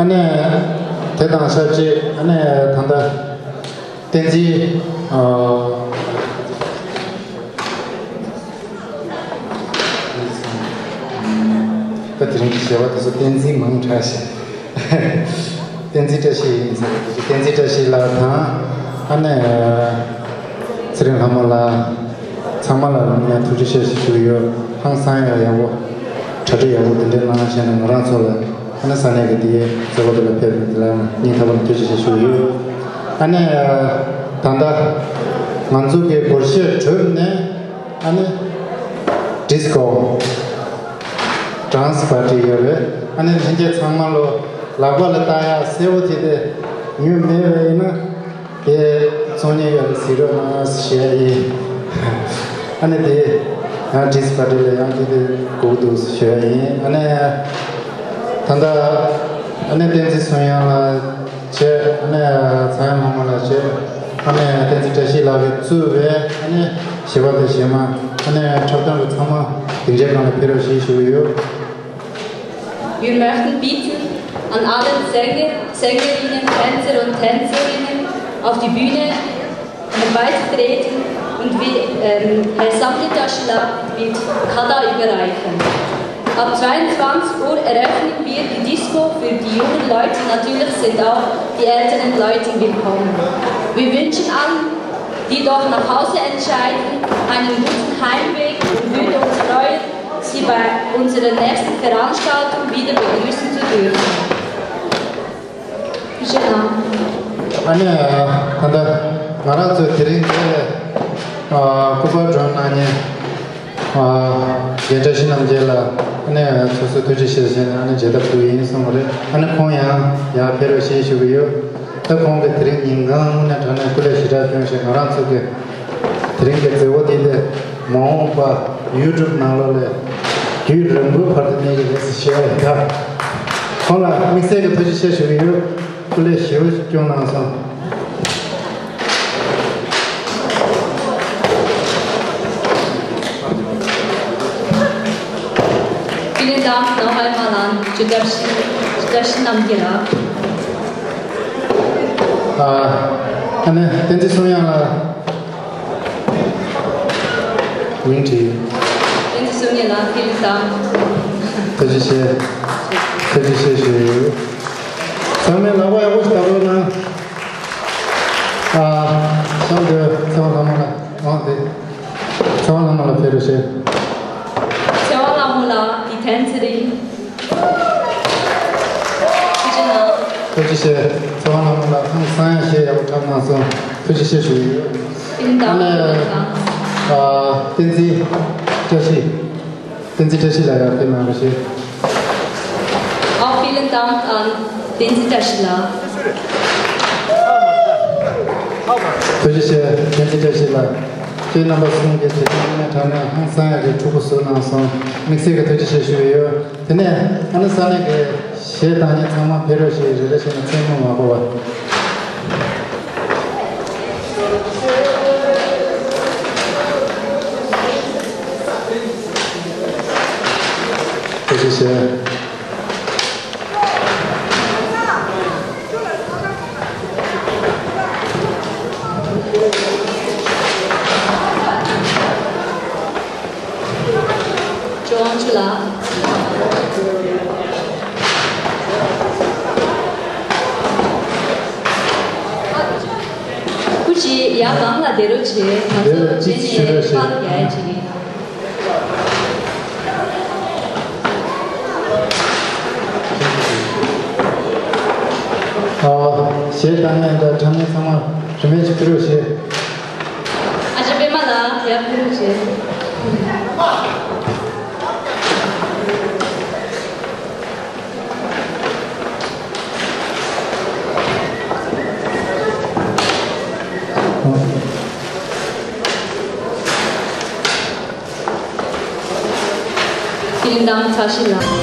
ཨ་ནི་དེ་དང་ཆབས་ཅིག་ཨ་ནི་ད་ལྟ་བསྟན་འཛིན་ཨ་ད་དེ་རིང་གི་གཞས་པ་དེ་ཚོ་བསྟན་འཛིན་མང་དྲགས་ཤག་བསྟན་འཛིན་བཀྲ་ཤིས་ཡིན་ཟེར་བ་དེ་ཚོ་བསྟན་འཛིན་བཀྲ་ཤིས་ལགས་དང་ཨ་ནི་ཚེ་རིང་ལྷ་མོ་ལགས་ཚང་མ་ལ་ངས་ཐུགས་རྗེ་ཆེ་ཞུ་གི་ཡོད། ཧང་སང་ཡག་ཡག་པོ་གྲ་སྒྲིག་ཡག་པོ་དེ་འདྲའི་གནང་བྱས་ནས་ང་རང་ཚོ་ལ་ཨ་ནི་ས་གནས་ཀྱི་དེའི་མཛད་སྒོ་དེ་ལ་ཕེབས་པ་དེ་ལ་སྙིང་ཐག་པ་ནས་ཐུགས་རྗེ་ཆེ་ཞུ་གི་ཡོད། ཨ་ནི་ད་ལྟ་ང་ཚོ་གི་སྒོར་གཞས་གྲུབ་ནས་ཨ་ནི་ཌིས་ཀོ་ཌན་སི་པར་ཊི་ཡོད་རེད། ཨ་ནི་ལྷན་རྒྱས་ཚང་མ་ལོ་ལག་པ་ལ་བཏགས་ཡག་སེར་པོ་དེ་དེ་ཉོས་མེད་པ་ཡིན་ན་དེ་བཙོང་མཁན་ཡོད་ན་གཟིགས་རོགས་གནང་ཞུ་ཡ་ཡིན། ཨ་ནི་དེ་ཡང་ཌིས་པར་ཊི་ལ་ཡང་དེ་དེ་དགོས་འདུག་ཞུ་ཡ་ཡིན། ཨ་ནི་ད་ལྟ་ཨ་ནི་བསྟན་འཛིན་སུན་ཡང་ལ། བྱས། ཨ་ནི་ཚངས་དབྱངས་ལྷ་མོ་ལགས་བྱས། ཨ་ནི་བསྟན་འཛིན་བཀྲ་ཤིས་ལགས་ཀྱིས་གཙོས་པའི་ཨ་ནི་གཞས་པ་དང་གཞས་མ། ཨ་ནི་འཁྲབ་སྟོན་པ་ཚང་མ་དེ་འདྲའི་ནང་ལ་ཕེབས་རོགས་ཞེས་ཞུ་གི་ཡོད། Wir möchten bitten, an allen Sänger, Sängerinnen, Tänzer und Tänzerinnen auf die Bühne herbeizutreten und wir, ähm, Herr Samdita Shylla wird Kada überreichen. Ab zweiundzwanzig Uhr eröffnen wir die Disco für die jungen Leute. Natürlich sind auch die älteren Leute willkommen. Wir wünschen allen, die doch nach Hause entscheiden, einen guten Heimweg und würde uns freuen, Sie bei unserer nächsten Veranstaltung wieder begrüßen zu dürfen. ཨ་ནི་ད་ལྟ་ང་རང་ཚོ་དེ་རིང་འདིར་སྐུ་པར་སྒྲོན་གནང་མཁན་རྒན་བཀྲ་ཤིས་རྣམ་རྒྱལ་ལགས། ཨ་ནི་སོ་སོའི་ཐུགས་རྗེ་ཆེ་ཞུས་ནས་ཨ་ནི་མཇལ་དར་ཕུལ་གྱི་ཡིན་གསུངས་པ་རེད། ཨ་ནི་ཁོང་ཡང་ཡར་ཕེབས་རོགས་ཞེས་ཞུ་གི་ཡོད། ད་ཁོང་གིས་དེ་རིང་ཉིན་གང་དངོས་གནས་དྲང་གནས་སྐུ་ལས་ཞེ་དྲག་བསྐྱོན་བྱས་ང་རང་ཚོ་གི་དེ་རིང་གི་མཛད་སྒོ་འདི་ལས་མ་འོངས་པ་ཡུ་ཊུབ་ནང་ལོགས་ལས་རྒྱུན་རིང་པོའི་བར་དུ་གནས་ཀྱི་རེད་ཟེར་ཞུ་ཡ་ཡིན། ད་ཁོང་ལ་དམིགས་བསལ་གྱི་ཐུགས་རྗེ་ཆེ་ཞུ་གི་ཡོད། སྐུ་ལས་ཞེ་པོ་ཅིག་སྐྱོང་གནང་སོང་། ཨ་ནི་བསྟན་འཛིན་གསུང་དབྱངས་ལགས། ཝིན་ཊི། བསྟན་འཛིན་གསུང་སྙན་ལགས། ཐུགས་རྗེ་ཆེ། ཐུགས་རྗེ་ཆེ་ཞུ་ཡོད། ཚང་མས་ལག་པ་ཡག་པོ་ཞིག་བརྡབ་རོགས་གནང་། ཨ། གཤམ་དུ་ཚེ་དབང་ལྷ་མོ་ལགས། འོང་སྟེ། ཚེ་དབང་ལྷ་མོ་ལགས་ཕེབས་རོགས་ཞུ། ཚེ་དབང་ལྷ་མོ་ལགས། དགེ་ཐོན་ཚེ་རིང་། ཐུགས་རྗེ་གནང་། ཐུགས་རྗེ་ཆེ། ཚེ་དབང་ལྷ་མོ་ལགས་ཧང་སང་ཡང་གཞས་ཡག་པོ་འཁྲབ་གནང་སོང་། ཐུགས་རྗེ་ཆེ་ཞུ་ཡི་ཡོད། ཨིན་ད། ཨ་ནི། ཨ། བསྟན་འཛིན་བཀྲ་ཤིས། བསྟན་འཛིན་བཀྲ་ཤིས་ལགས་ཡར་ཕེབས་གནང་རོགས་ཞུ། ཨོ། ཕི་ལིན་ཏང་། ཨ། བསྟན་འཛིན་བཀྲ་ཤིས་ལགས། ཐུགས་རྗེ་ཆེ། བསྟན་འཛིན་བཀྲ་ཤིས་ལགས། ཁྱེད་རྣམ་པ་གསུམ་གྱིས་དེ་རིང་དངོས་གནས་དྲང་གནས་ཧང་སང་ཡག་གི་ཕྲུ་གུ་བཟོས་གནང་སོང་། དམིགས་བསལ་གྱི་ཐུགས་རྗེ་ཆེ་ཞུ་ཡི་ཡོད། དེ་ནས་ཨ་ནི་ས་གནས་ཀྱི་གཞས་བཏང་མཁན་ཚང་མ་ཕེབས་རོགས་ཞེས་རེ་རེ་བྱས་ནས་མཚན་སྨོས་མ་དགོས་པ། ཐུགས་རྗེ་ཆེ། ཅོང་ཅུ་ལགས། སྐུ་མཁྱེན་ཡར་སྒང་ལ་བསྡད་རོགས་བྱེད། ང་ཚོ་རྗེས་ནས་པར་རྒྱག་ཡ་བྱེད་ཀྱི་ཡིན། ཨ། གཞས་བཏང་མཁན་དང་འཁྲབ་མཁན་ཚང་མ་རིན་མེད་ཅིག་ཕུལ་རོགས་བྱེད། ཨ་ཅག་པད་མ་ལགས་ཡར་ཕུལ་རོགས་བྱེད། ཏིང་དང་ཚ་ཤི་ལ།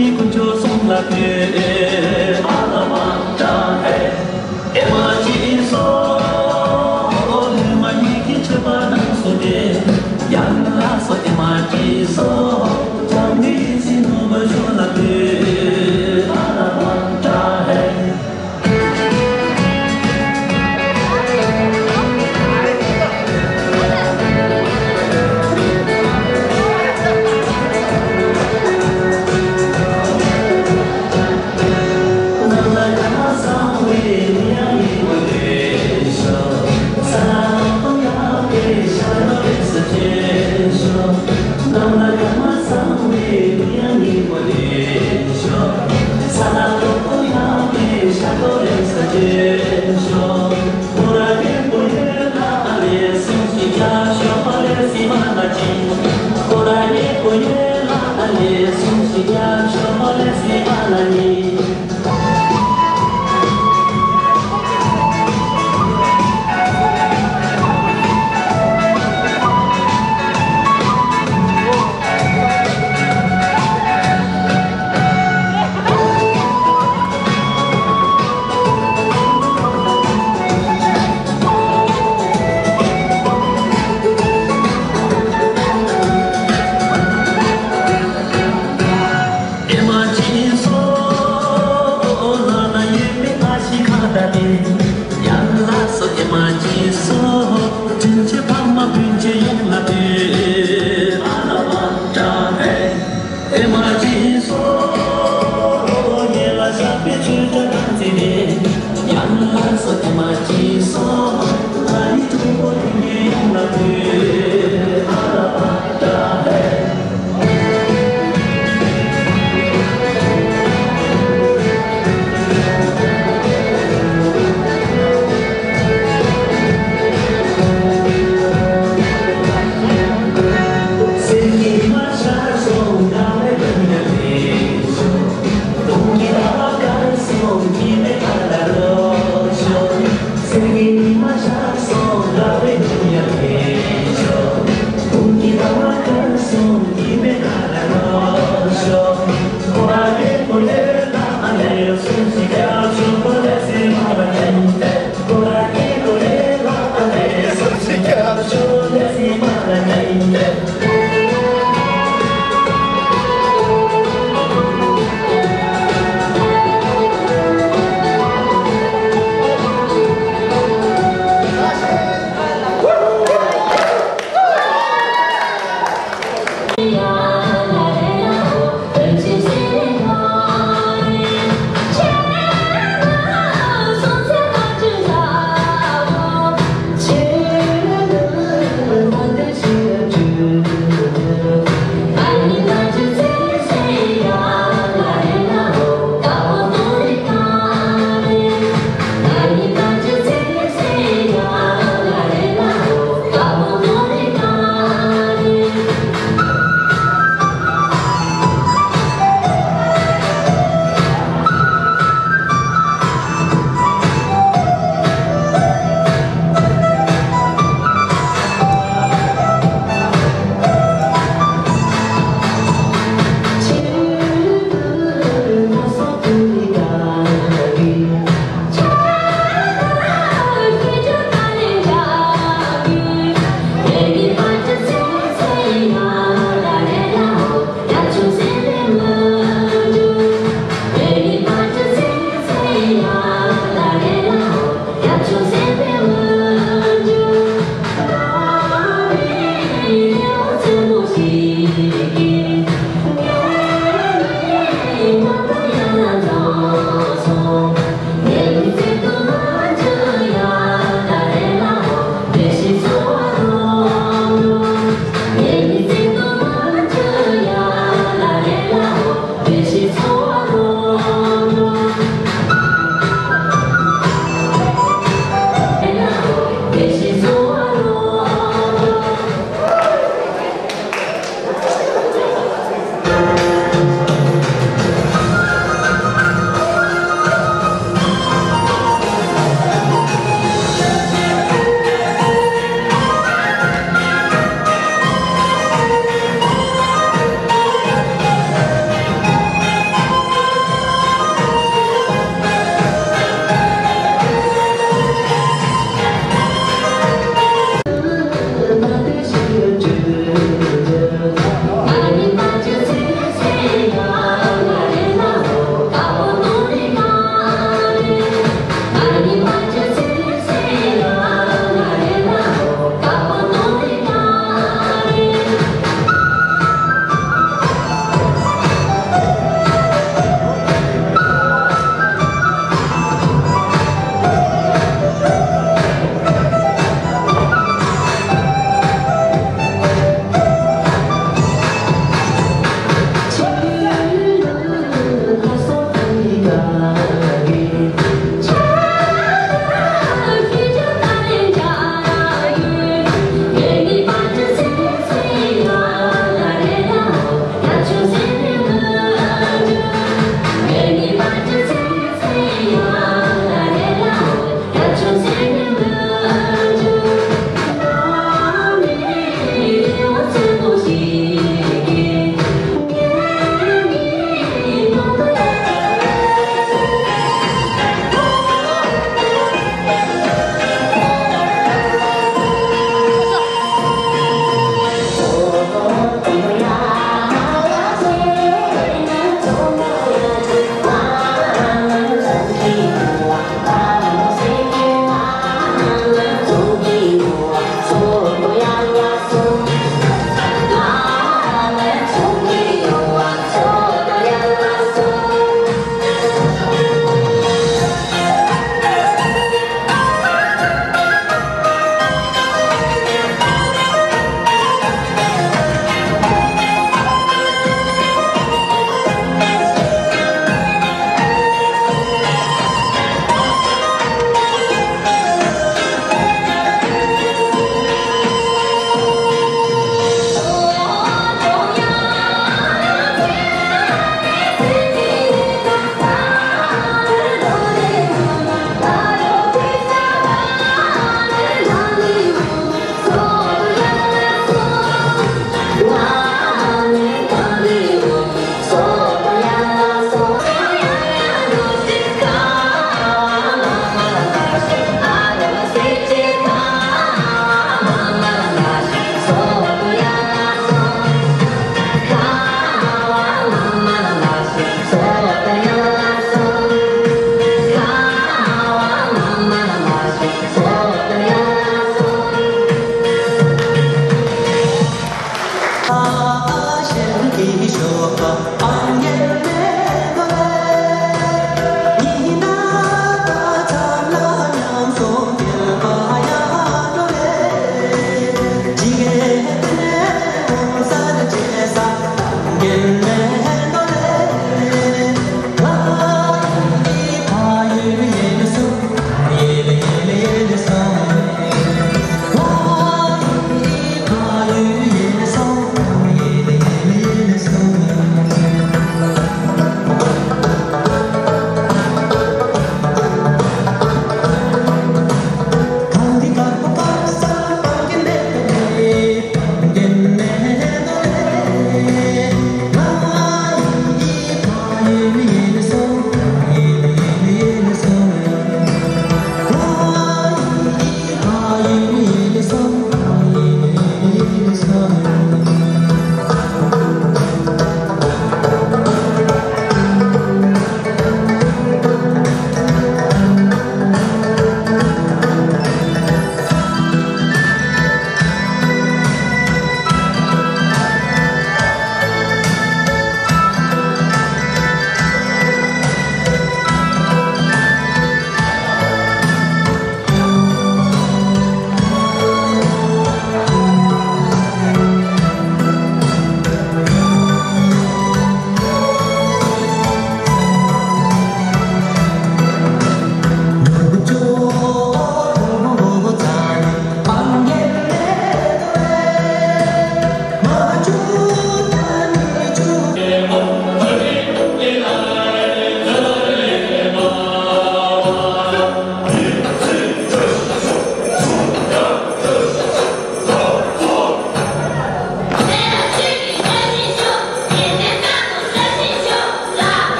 དཀོན་མཆོག་གསུམ་ལ་ཕེབས། ཨ་ལ་བ་ཏྲ་ཧེ། ཨེ་མ་ཅི་སོ། ཨོ་ལེ་མ་ཉིད་ཀྱི་མཆོད་པ་རྣམས་སོ་སྟེ། ཡང་ལ་སོ་ཨེ་མ་ཅི་སོ། ཅང་མི་སི་ནོ་བ་ཤོ་ལ་ཕེབས། ཨ་ལ་བ་ཏྲ་ཧེ།